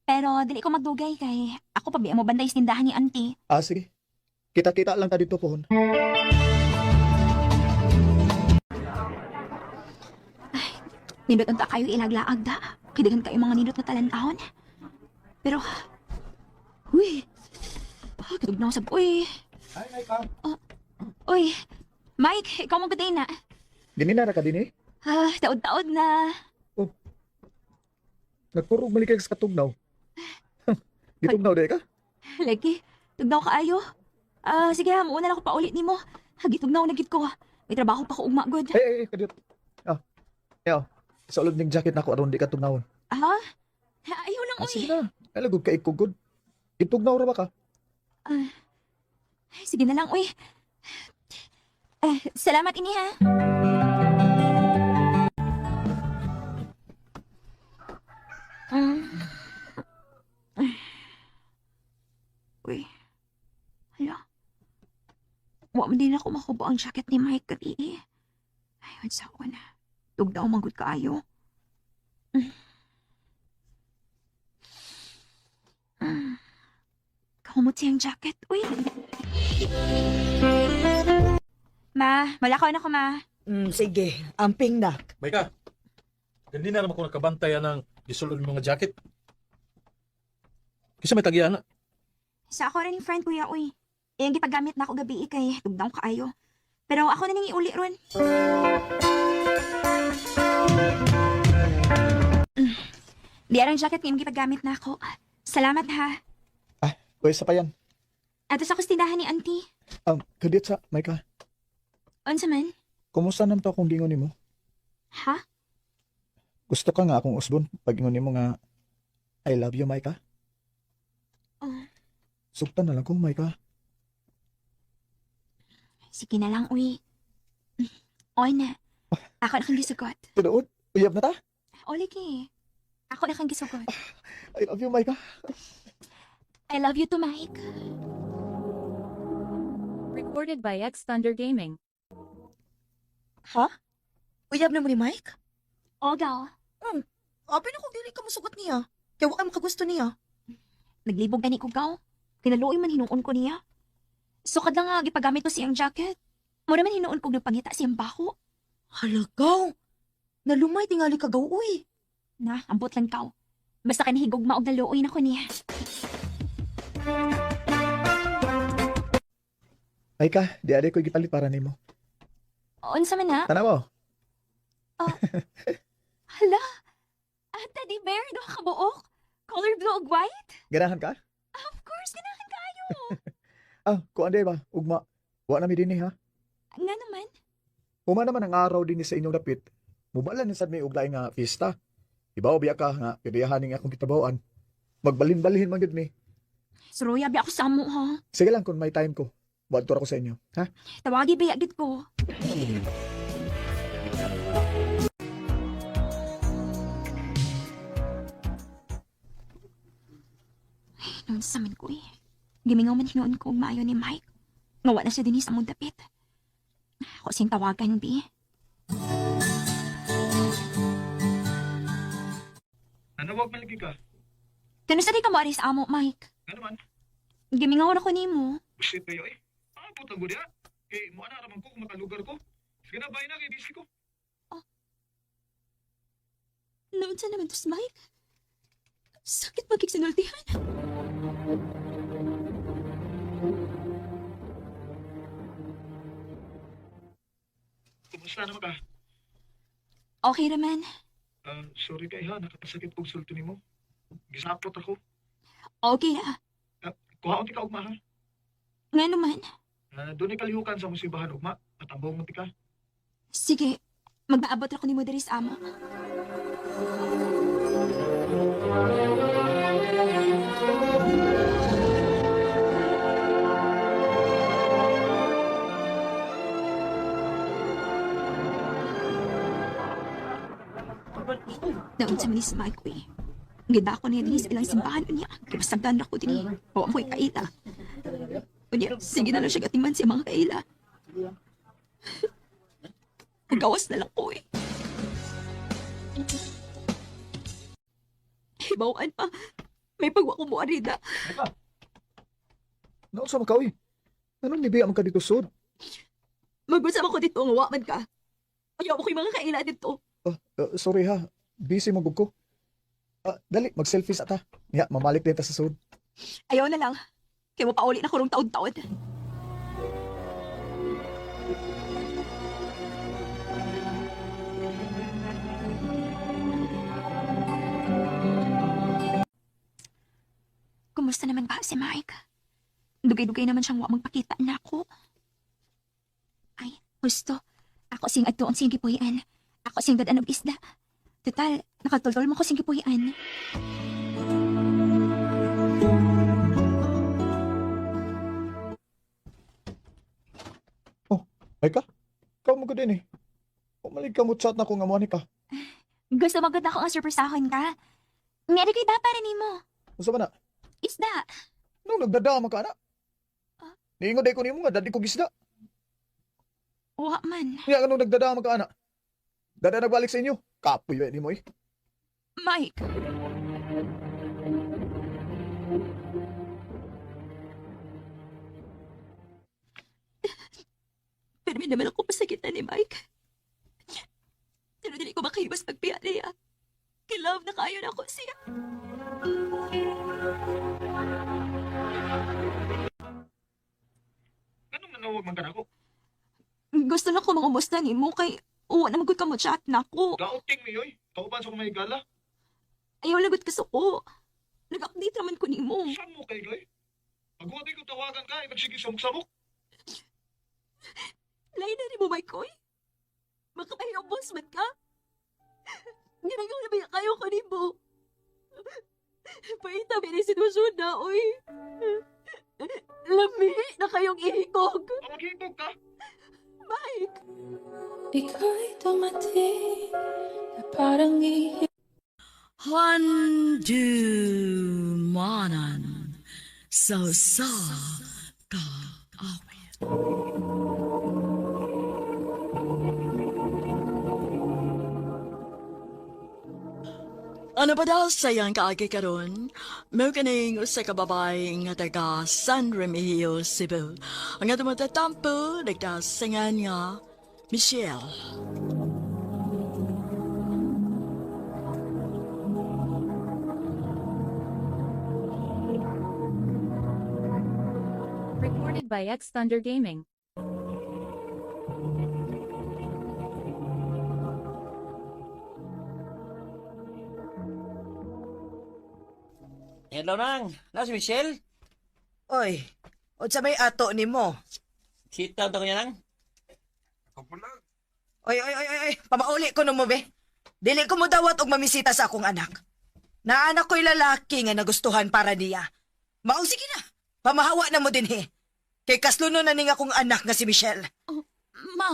Pero dili ko magdugay kay ako pa biya mo banday sa tindahan ni auntie. Ah, sige. Kita-kita lang ta dito pohon. Nindot unta kayo ilaglaag da. Kidagan kayo mga nindot na talan-ahon. Pero, uy, ah, katugnaw sab uy. Ay, Maika. Uy, Mike, ikaw mo gaday na. Dini na ra ka dinhi? Ah, taod-taod na. Nagturog malikay sa katugnaw. Gitugnaw di ka? Lagi, tugnaw kaayo. Ah, sige ha, muuna na ako paulit nimo. Hagitugnaw na gid ko. May trabaho pa ko ugma gud. Ay, ay, ay, kadiyot. Ah, yaw. Sa ulod ning jacket nako aron di ka tugnawon. Ah, ayaw lang Ah, uy. sige na. Ay, lagod ka ikugod. Gitugnaw ra ba ka? Ah, ay, sige na lang uy. Eh, salamat ini ha. Uy. Hala. Wa man din ako makubo ang jacket ni Mike gabi eh. Ay, sa ko na. Tugnaw manggod kaayo. Kahumot siyang jacket. Uy. Ma, malakaw na ko, ma. Sige, amping na. Maika, gandi na naman ko nakabantay ng gisulod ng mga jacket. Kisa may tagian na. Sa ako rin ni friend, kuya, uy. Iyang gipagamit na ako gabi eh, kay tugnaw kaayo. Pero ako na ning iuli ron. Di arang jacket nga imong gipagamit na ako. Salamat ha. Ah, pwesa pa yan. Ato sa tindahan ni auntie. Kadiyot sa, Maika. Unsa man? Kumusta naman to akong gingon nimo? Ha? Gusto ka nga akong usbon pag ingon nimo nga I love you, Maika. Oh. Sugtan na lang ko, Maika. Sige na lang, uy. Oy na. Ako na kang gisugot. Tinuod. Uyab na ta? O, lagi. Ako na kang gisugot. I love you, Micah. I love you too, Mike. Recorded by X Thunder Gaming. Ha? Uyab na mo ni Mike? O, gaw. Abi na kung dili ka musugot niya. Kaya wa ka makagusto niya. Naglibog gani ko, gaw. Kinaluoy man hinuon ko niya. Sukad lang nga, gipagamit ko siyang jacket. Mura man hinuon ko nagpangita siyang baho. Halagaw! Nalumay tingali ka gaw, uy. Na, ambot lang kaw. Basta kanihigog maog naluoy na ko niya. Micah, di adi ko gipalit para nimo. Unsa man na? Tanaw. Hala! Ah, teddy bear, duha ka buok. Color blue ug white? Ganahan ka? Of course, ganahan kaayo. Ah, kuan di ba? Ugma. Wa na mi dinhi ha. Nga naman. Huma naman ang araw dinhi sa inyong dapit. Mubala ni sad mi og laing nga fiesta. Ibaw biya ka nga piriyahan ning akong kitabawan. Magbalhin-balhin man gyud mi. Suruya bi ako sa amo ha. Sige lang kung may time ko. Buadto ra ko sa inyo, ha? Tawagi ba gid ko. Ay, noon sa man ko eh. Gimingaw man hinuon ko og maayo ni Mike. Nga wa na siya dinhi sa among dapit. Ako siyang tawagan, bi. Nanawag man lagi ka. Kano sa di ka moari sa amo, Mike? Nga naman, Gimingaw na ko nimo. busit kayo eh. Abot ang gudya. Kay mo ana raman ko kung makalugar ko. Sige na, bye na kay busy ko. Noon sa naman to si Mike. Sakit magkiksinultihan. Kumusta naman ka? Okay raman. Ah, sorry kay ha, nakapasakit og sulti nimo. Gisapot ako. Okay ra. Kuhaon ti ka ugma ha. Nga naman. Ah, doon ay kalihukan sa musibahan ugma. Matambong mo ti ka. Sige, magpaabot ra ko nimo diri sa amo. Naon sa manis Mike eh. Gida ko niya dinhi sa ilang simbahan unya. Kibasagdan ra ko dinhi. Wa mo'y kaila. Unya, sige na lang siya gatiman sa mga kaila. Gawas na lang ko eh. Hibawan pa. May pagwa ko mo arida. Naon sa makaw eh. Anong nibiya man ka dito sud? Magusap ako dito nga wa man ka. Ayaw ko yung mga kaila dito. Ah, sorry ha. Busy mo gud ko. Ah, dali, mag-selfie sa ta. Ya, mamalik din ta sa sud. Ayaw na lang. Kaya mo pauli na kurong taon-taon. Kumusta naman ba si Mike? Dugay-dugay naman siyang wa magpakita na ako. Ay, gusto. Ako sing adtoon sing gipuy-an. Ako sing dad-an og isda. Total, nakatultol mo ko sing gipuy-an. Ay ka? Ikaw mo gud din eh. Umalig ka mo chat na ko nga mo ani ka. Gusto magod ako ang surprisahon ka. Meron kay ba para nimo? Unsa ba na? Isda. Nung nagdadama ka ana. Niingon day ko nimo nga dadi ko gisda. Wa man. Nya nung nagdadama ka ana. Dada nagbalik sa inyo. Kapoy ba nimo eh. Mike. Pero may naman ako pasakitan ni Mike. Pero dili ko makahibas pagpiya niya. Kilove na kayo na ako siya. Anong nanawag man ka nako? Gusto lang ko mangumusta ni mo kay uwa na magod ka mo chat na ako. Gauting mi oy. Kauban sa kumay gala. Ayaw lagot ka suko. Nag-update naman ko nimo. Saan mo kay goy? Pagwatay ko tawagan ka, ay magsige samok-samok. Lain na rin mo, Mike, oy. Makapahirap man ka. Ginagawa na ba kayo ko nimo? Paita, may sitwasyon na, oy. Lami na kayong ihikog. Maghibog ka. Bike. Ika'y dumating na parang ihi Handumanan sa usa ka awit. Ano pa daw sayang kaagi karon? Mao kaning usa ka babae nga taga San Remigio, Cebu. Ang atong matatampo nagdasingan nga Michelle. Recorded by X Thunder Gaming. Hello nang, na si Michelle? Oy, unsa may ato nimo? Kita ta ko niya nang. Oy, oy, oy, oy, oy, pamauli ko nimo be. Dili ko mo dawat og mamisita sa akong anak. Naanak ko'y lalaki nga nagustuhan para niya. Maong sige na, pamahawa na mo din he. Kay kasluno na ning akong anak nga si Michelle. Ma,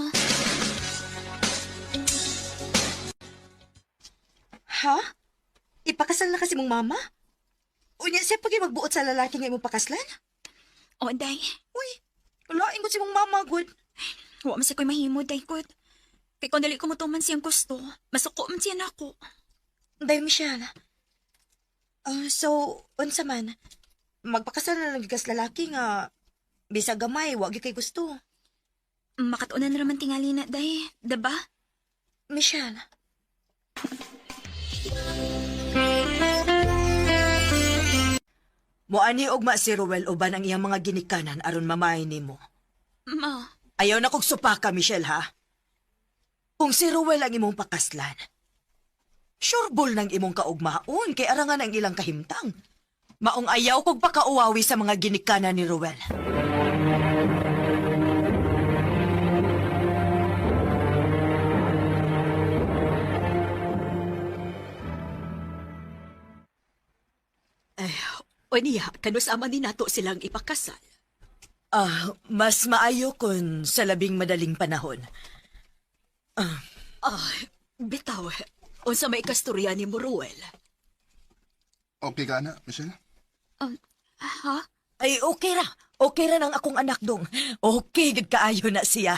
Ha? Ipakasal na kasi mong mama? Unya siya pag magbuot sa lalaki nga imong pakaslan? o day. Uy, lain ko si mong mama, good. Wa man sa ko'y mahimo, day good. Kay kung dali ko motuman siyang gusto, masuko man siya nako. Day, Michelle. Ah, so, unsa man, magpakasal na lang gyud kas lalaki nga bisag gamay, wa gyud kay gusto. Makatunan raman tingali na, day. Diba? Michelle. Moani ugma si Ruel uban ang iyang mga ginikanan aron mamay nimo. Ma, Ayaw na kog supaka, Michelle, ha? Kung si Ruel ang imong pakaslan, sureball ng imong kaugmaon kay arangan ang ilang kahimtang. Maong ayaw kog pakauwawi sa mga ginikanan ni Ruel. O niya, kanus-ama ni nato silang ipakasal. Ah, mas maayo kun sa labing madaling panahon. Ah, bitaw, unsa may kasturya ni Ruel? Okay ka na, Michelle? ha? Ay, okay ra. Okay ra nang akong anak dong. Okay, gid kaayo na siya.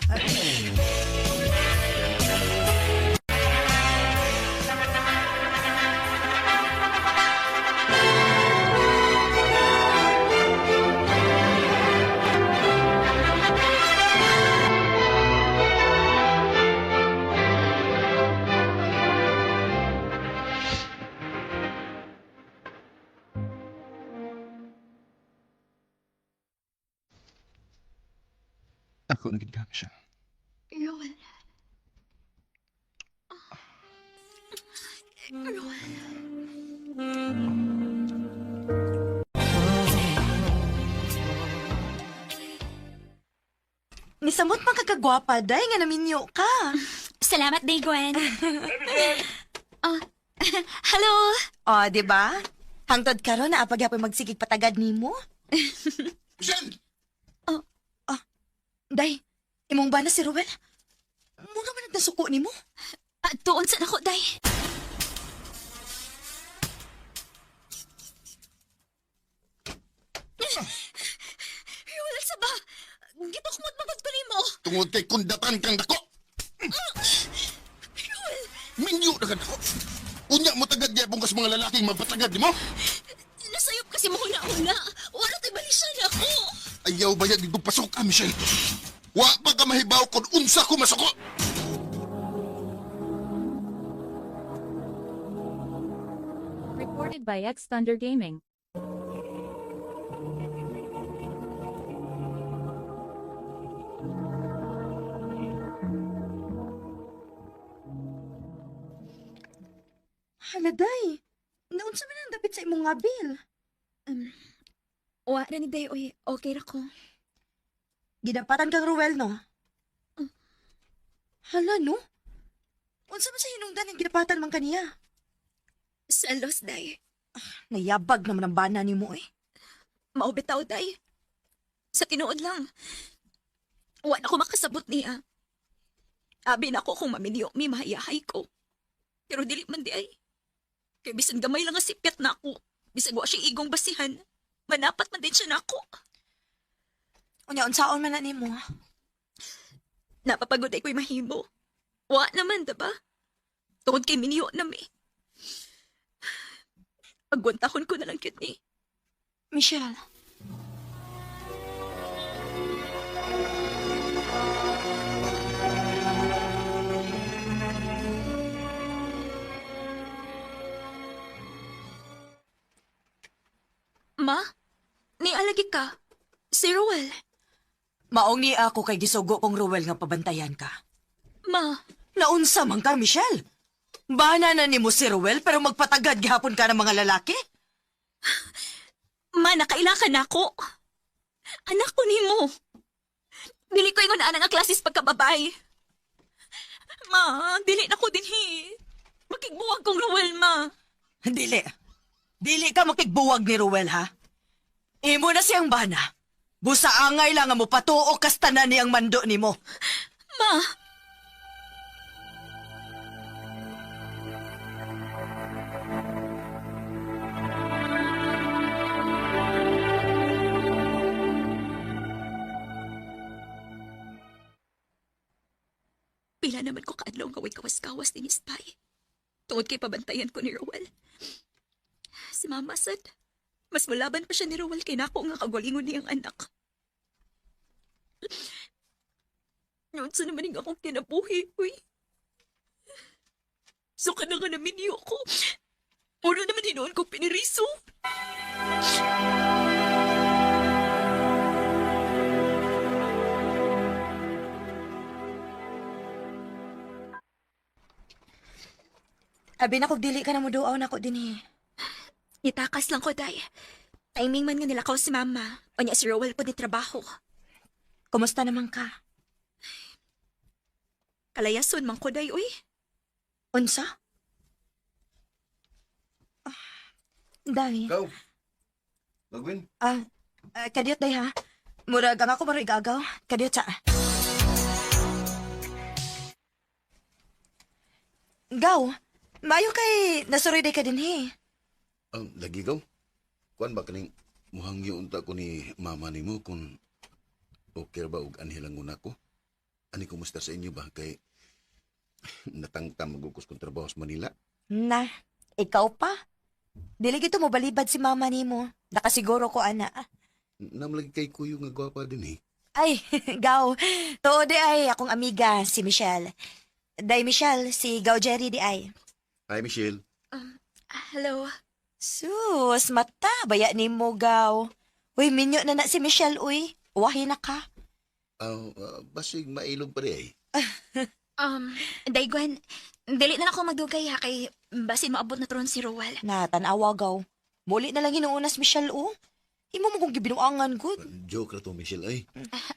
Ako na gid ka, Michelle. Ruel. Ruel. Nisamot man kagagwapa, day, nga naminyo ka. Salamat, day, Gwen. Ah, hello. O, di ba? Hangtod karon na apag magsigig patagad nimo. Michelle! Oh. Day, imong ba na si Ruel? Mura man nagdasuko nimo. Ah, tuon sa nako, day. Ruel, sa ba? Gitukmot magod ko nimo. Tungod kay kundatan kang dako! Minyo na ka dako! Unya mo tagad gyapon kas mga lalaking magpatagad nimo? Nasayop kasi mo huna-huna. Wala tayo balisya na ako. Ayaw ba yan dito pasok ka, Michelle? Wa pa ka mahibaw kung unsa ko masuko! Recorded by X Thunder Gaming. Hala, day. Naunsa man ang dapit sa imong nga bill? Wa ra ni day, oy. Okay ra ko. Gidapatan kang Ruel, no? Hala, no? Unsa man sa hinungdan ang gidapatan man kaniya? Selos, day. Nayabag naman ang bana nimo eh. Maubitaw, day. Sa tinuod lang. Wa na ko makasabot niya. Abi na ko kung maminyo, mi mahayahay ko. Pero dili man di ay. Kay bisan gamay lang nga sipyat na ako. Bisag wa siya igong basihan. Manapat man din siya na ako. Unya, unsaon man na nimo? Napapagod ay ko'y mahimo. Wa naman, diba? Tungod kay minyo na mi. Agwantahon ko na lang cute ni. Michelle. Ma, nialagi ka. Si Ruel. Maong ni ako kay gisugo kong Ruel nga pabantayan ka. Ma, Naunsa man ka, Michelle? Bana na nimo si Ruel pero magpatagad gihapon ka ng mga lalaki? ma, nakaila ka na ako. Anak ko nimo. Dili ko ingon ana nga klasis pagkababay. Ma, dili na ko dinhi. Makigbuwag kong Ruel, ma. Dili. Dili ka makigbuwag ni Ruel, ha? Imo na siyang bana. Busa angay lang nga mo patuo kas tanan niyang mando nimo. Ma! Pila naman ko kaadlaw nga way kawas-kawas ni Spy. Tungod kay pabantayan ko ni Rowell. Si Mama sad, mas malaban pa siya ni Rowell kay nako nga kagalingon niyang anak. Noon sa naman yung akong kinabuhi, uy. So ka na nga naminyo ko. Puro naman hinoon ko piniriso. Abi na kog dili ka na mo duaw na ko dinhi. Nitakas lang ko, day. Timing man nga nilakaw si Mama. O niya si Rowell po ni trabaho. Kumusta naman ka? Kalayason man ko, day, uy. Unsa? Ah, Day. Go. Bagwin. Ah, kadiyot day ha. Murag ang ako maroy gagaw. Kadiyot sa. Gaw, mayo kay nasuroy day ka dinhi. Lagi gaw. Kuan ba kaning muhangyo unta ko ni mama nimo kung okay ba og anhi lang una ko? Ani kumusta sa inyo ba kay natangtang magukos kong trabaho sa Manila? Na, ikaw pa. Dili gito mo balibad si mama nimo. Nakasiguro ko ana. Namlagi kay kuyo nga gwapa din eh. Ay, gaw. Tuod di ay akong amiga si Michelle. Day Michelle, si Gaw Jerry di ay. Hi Michelle. Hello. Sus, mata, baya ni mo gaw. Uy, minyo na na si Michelle, uy. Wahi na ka. Basig mailog pa rin eh. Day Gwen, dili na lang ako magdugay ha kay basin maabot na turon si Rowell. Na, tanawa gaw. Muli na lang hinuunas Michelle, oh. Imo mo kong gibinuangan, good. Joke ra to Michelle ay.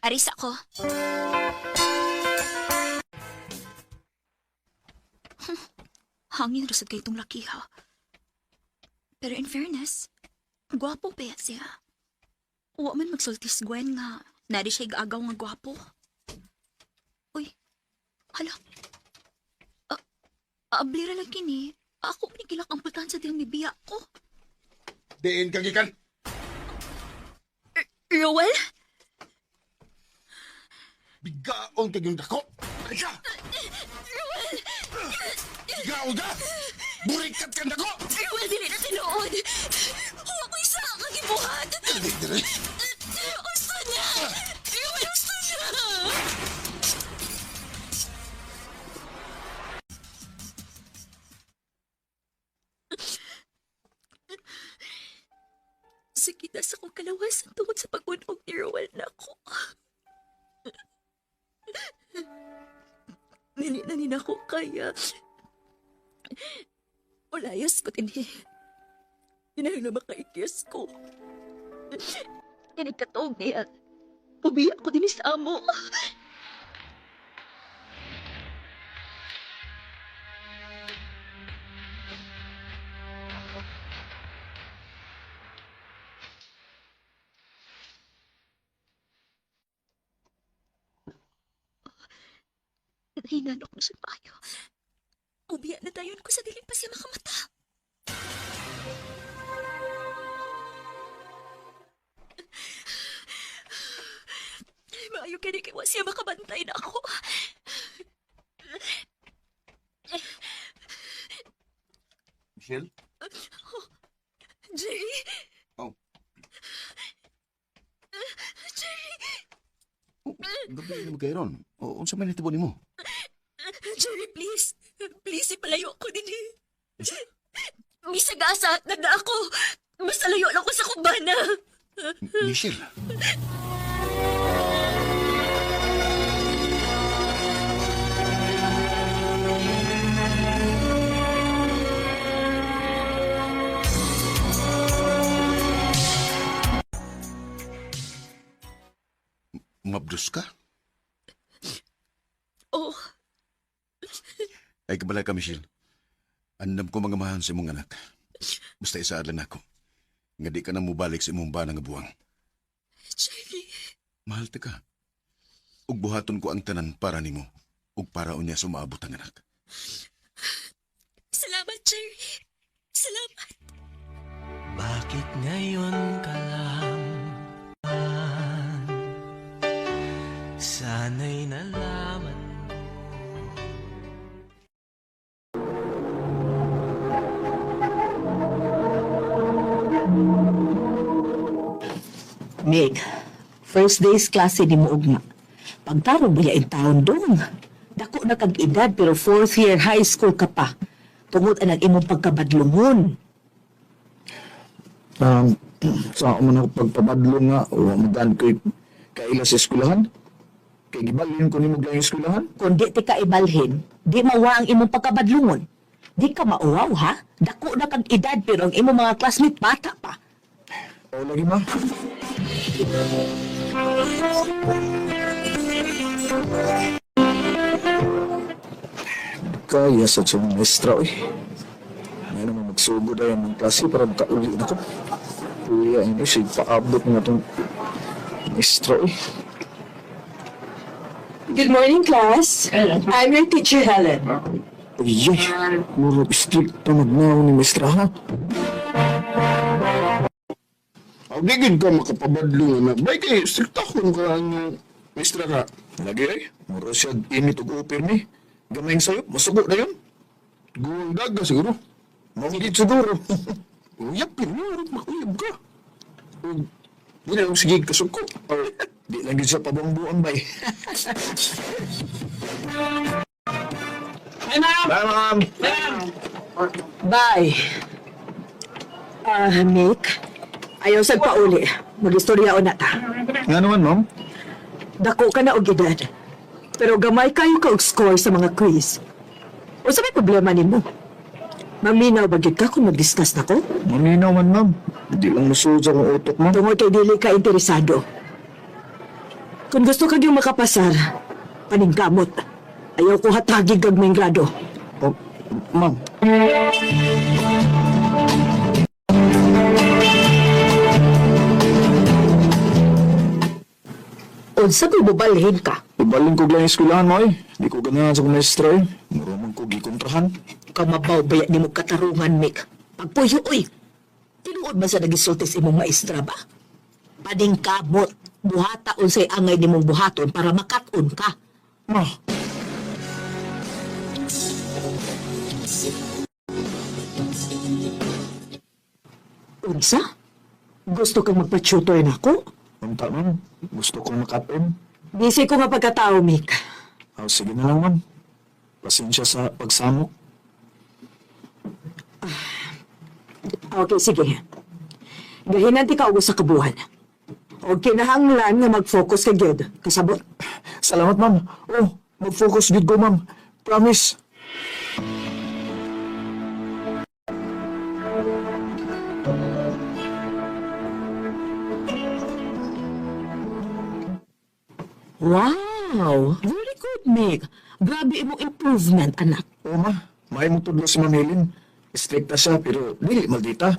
Aris ako. Hangin rasad kay itong laki ha. Pero in fairness, gwapo pa yan siya. Wa man magsultis Gwen nga, nari siya igaagaw nga gwapo. Uy, hala. Ablira lang kini. Ako ni gilak ang pultahan sa diyang bibiya ko. Diin ka gikan. Rowell? Bigaon kag yung dako. Ay ka! Bigaon ka! Burikat kang dako! Rowell, dili na tinuod. Huwag ko isa ang gibuhat. Dili, dili. Usto na! Rowell, usto na! Sakit na sa akong kalawasan tungod sa pag-unog ni Rowell na ako. Dili na nina ko kaya. Ulayas ko din eh. Inahil na makaikiyas ko. Tinikatog niya. Pubiya ko din sa amo. Hinanok na siya maayo. Ubiya na dayon ko sa dili pa siya makamata. Maayo kini kay wa siya makabantay na ako. Michelle? Jerry! Oh. Jerry! Oh, gabi na magkairon. O, unsa man nitabo nimo? Jerry, please. Please, ipalayo ko din eh. Misagasa, nagda ako. Mas layo lang ko sa kubana. Michelle. Mabdus ka? Oh, Ay, kabala ka, Michelle. Andam ko mga mahan sa imong anak. Basta isaad lang ako. Nga di ka na mubalik sa imong bana nga buwang. Jerry. Mahal ta ka. Ug buhaton ko ang tanan para nimo. Ug para unya sumaabot ang anak. Salamat, Jerry. Salamat. Bakit ngayon ka lang? Sana'y nalaman Meg, first day's klase ni mo ugma. Pagtarong ba in taon dong? Dako na kag edad pero fourth year high school ka pa. Tungod anang imong pagkabadlungon. Sa ako man ako pagpabadlo nga, o magaan ko'y kaila sa eskwelahan. Kay gibalhin ko nimo lang yung eskwelahan. Kung di ti ka ibalhin, di mawa ang imong pagkabadlungon. Di ka mauwaw ha? Dako na kag edad pero ang imong mga classmate bata pa. O lagi ma. Kaya sa siyang maestra eh. Ngayon naman magsugod ay ang klase para makauli na ko. Kuya, ini siya paabot nga itong maestra eh. Good morning, class. I'm your teacher, Helen. Ay, ay, murag strict pa magnaw ni maestra ha. Aw, di gid ka makapabadlo na. Bay kay striktahon ka ang maestra ka. Lagi ay, murag siya init og upir ni. Gamayng sayop, masuko na yun. Guwang daga siguro. Mangigit siguro. Uyapin mo, makuyab ka. Ug di na lang sige kasuko. Or, di lang gid siya pabongbuang bay. Bye, ma'am. Bye. Ah, Mick, ayaw sad pauli. Mag-istorya o na ta. Nga naman, ma'am. Dako ka na og edad. Pero gamay kayo ka og score sa mga quiz. Unsa may problema nimo? Maminaw ba gyud ka kung mag-discuss nako? Maminaw man, ma'am. Di lang musulod sa akong utok, ma'am. Tungod kay dili ka interesado. Kung gusto ka yung makapasar, paningkamot. Ayaw ko hatagi kag may grado. Oh, ma'am. Unsa ko'y bubalhin ka? Ibalin ko lang yung eskwelahan mo eh. Di ko ganahan sa akong maestra eh. Mura man ko gikontrahan. Kamabaw ba ni mo katarungan, Mick? Pagpuyo, oy! Tinuod man sa nagisulti sa imong maestra ba? Paningkamot, buhata unsay angay nimong buhaton para makat-on ka. Ma, Unsa? Gusto kang magpa-tutor nako? unta ma'am. Gusto kong makaton. Busy ko nga pagkatao, Mick. Oh, sige na lang, ma'am. Pasensya sa pagsamok. Okay, sige. Gahinan ti ka og usa ka buwan. Og kinahanglan nga mag-focus ka gyud. Kasabot. Salamat, ma'am. Oh, mag-focus gid ko, ma'am. Promise. Wow! Very good, Mick. Grabe imong improvement, anak. Oo, ma. May mo tudlo si Ma'am Helen. Strikta siya, pero dili maldita.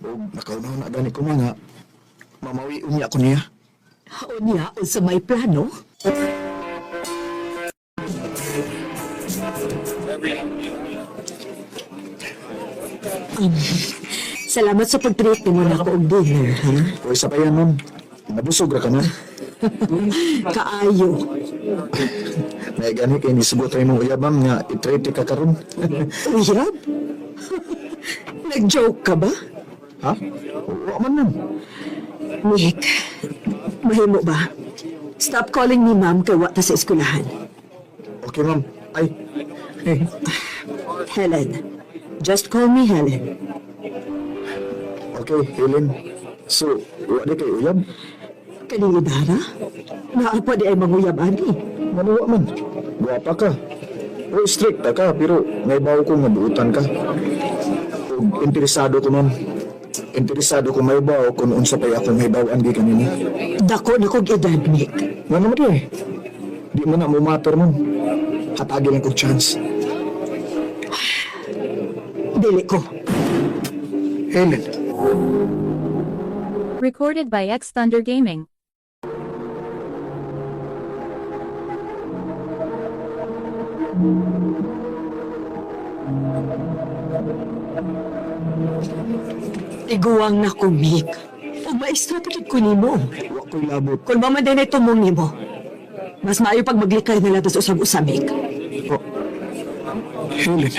O, nakaunaw na gani ko, ma, nga. Mamawi unya ko niya. Unya, unsa may plano? Salamat sa pag-treat nimo nako og dinner, ha? Uy, sa pa yan, ma'am. Nabusog ra ka na. Kaayo. May gani kay nisugot rin mong uyab, ma'am, nga i-treat ka karon. Uyab? Nag-joke ka ba? Ha? Wa man, ma'am. Nick, mahimo ba? Stop calling me ma'am kay wa ta sa eskwelahan. Okay, ma'am. Ay. Helen. Just call me Helen. Okay, Helen. So, wa di kay uyab? Kaning ibara? Naa pa di ay manguyab ani. Mano wa man. Guwapa ka. O strict ka, pero naibaw ko nga buutan ka. Og interesado ko, ma'am. Interesado ko maibaw kung unsa pa'y akong mahibaw-an gikan nimo. Dako na kog edad, Nick. Nga naman di eh. Di mo na mo matter, ma'am. Hatagi lang kog chance. Dili ko. Helen. Recorded by X Thunder Gaming. Tiguang na ko, Mick. Ug maestra pa gid ko nimo. Wa ko'y labot. Kung maman din ay tumong nimo. Mas maayo pag maglikay na lang sa usag-usa, Mick. Oh. Helen.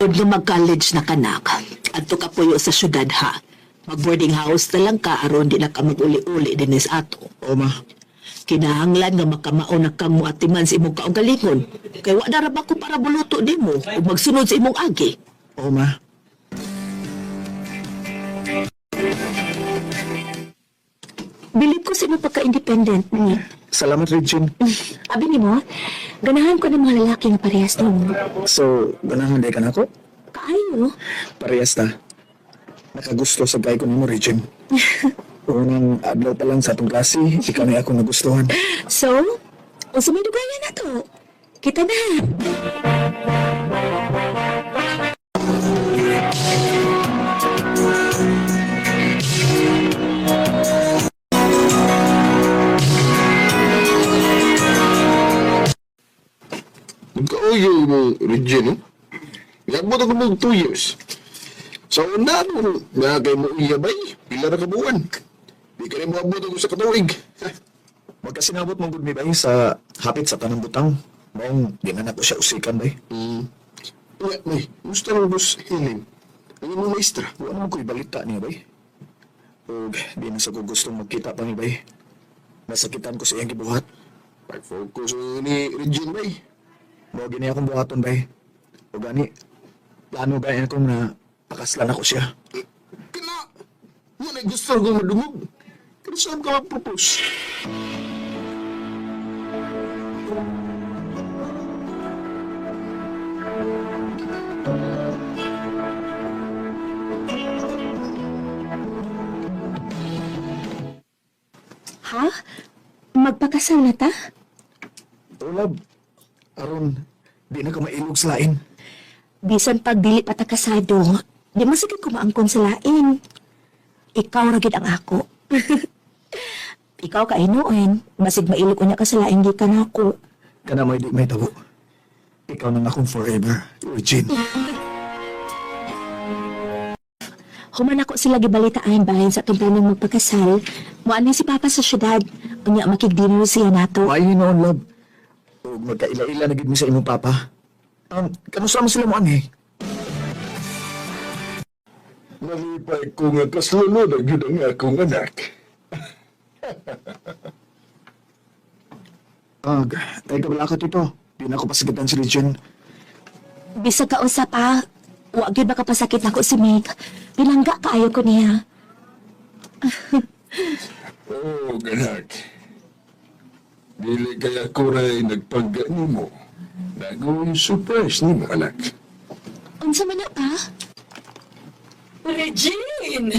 Pag mag-college na kanak, adto ka puyo sa syudad ha. Mag-boarding house na lang ka aron di na ka mag-uli-uli dinis ato. O, ma. Kinahanglan nga makamao na kang muatiman sa imong kaugalingon. Kay wa na ra ba ko para buluto nimo ug magsunod sa imong agi. O, ma. Bilib ko sa imong pagka-independent, Nick. Salamat, Regine. Abi nimo, ganahan ko ng mga lalaki nga parehas nimo. So, ganahan di ka na ako? Kaayo. Parehas ta. Nakagusto sa gay ko nimo, Regine. Unang adlaw pa lang sa atong klase, ikaw na akong nagustuhan. So, unsa may dugayan na to? Kita na. Nagkauyo mo, Regine, no? Nagabot ako mo 2 years. Sa una, no, nga kay mo iyabay, pila na kabuan. Di ka rin moabot ako sa katuig. Magkasinabot mong gud mi bay sa hapit sa tanang butang. Maong di na nako siya usikan bay. Uy, may, gusto ng boss Helen. Ang imong maestra. Wa naman ko'y balita niya bay. Ug di na sa ko gustong magkita pa ni bay. Nasakitan ko sa iyang gibuhat. Pag-focus ni Regine, bay. Mao gini akong buhaton bay. Ug gani plano gani ako na pakaslan ako siya. Kina, mo na gusto kong madungog. Kaya saan ka mag-propose? Ha? Magpakasal na ta? Ulab, aron di na ka mailog sa lain. Bisan pag dili pa ta kasado, di mo sige kumaangkon sa lain. Ikaw ra gid ang ako. Ikaw ka hinuin, basig mailog unya ka sa lain gikan ako. Kana may di may tabo. Ikaw nang akong forever, Regine. Human ako sila gibalitaan bahin sa atong planong magpakasal. Muani si Papa sa syudad. Unya makig-dinner siya nato. Why you noon, love? Ug magkaila-ila na gid mi sa imong papa. Kanusa man sila mo anhi? Nalipay ko nga kaslunod ang yun ang akong anak. Ag, ay kabala ka tito. Di na ako pasakitan si Regine. Bisag ka usa pa, wa gyud makapasakit nako si Meg. Pinangga kaayo ko niya. Oo, oh, anak. Dili kaya ko rin nagpangga nimo. Nagawin surprise nimo, anak. Unsa man na pa? Regine!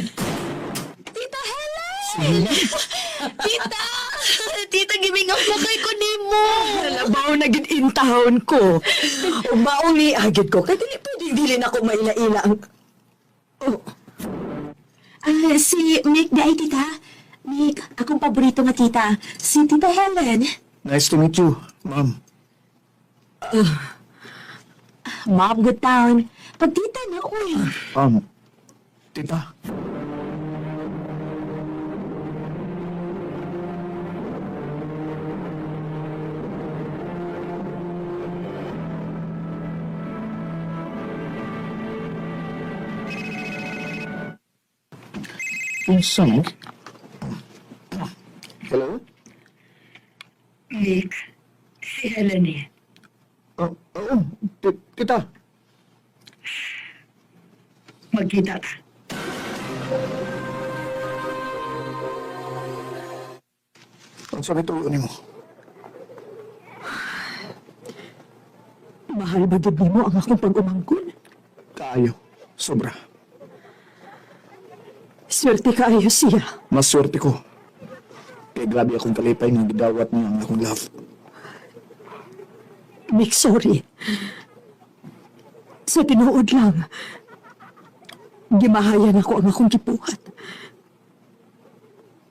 Tita Helen! Tita! Tita, gimingaw na kay ko nimo. Labaw na gid intahon ko. Ug mauli agid ko. Kay dili pwedeng dili na ko maila-ila ang. Oh. Ah, si Mick di ay, tita. Mick, akong paborito nga tita. Si Tita Helen. Nice to meet you, ma'am. Mom, good town. Pag tita na, uy. Tita. Unsa mo? Hello? Nick, si Helen eh. Oh, oh, tita. Magkita ta. Unsa may tuyo nimo? Mahal ba gid nimo ang akong pag-umangkon? Kaayo. Sobra. Swerte kaayo siya. Maswerte ko. Kay grabe akong kalipay nga gidawat niya ang akong love. Mick, sorry. Sa tinuod lang, gimahayan ako ang akong gibuhat.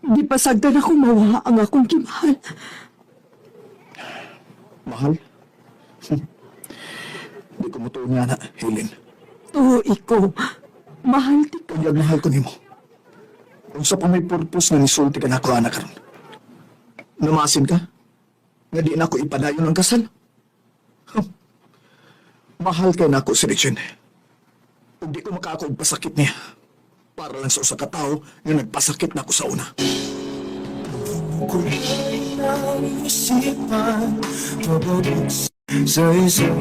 Gipasagdan ako mawa ang akong gimahal. Mahal? Di ko mutuo nga na, Helen. Oo, ikaw. Mahal ti ka. Kanyag mahal ko nimo. Unsa pa may purpose nga nisulti ka nako anak karon? Namasin ka? Nga di na ako ipadayon ang kasal? Huh. Mahal kay nako si Richard. Ug di ko makaako og pasakit niya. Para lang sa usa ka tawo nga nagpasakit nako sa una. Sa isang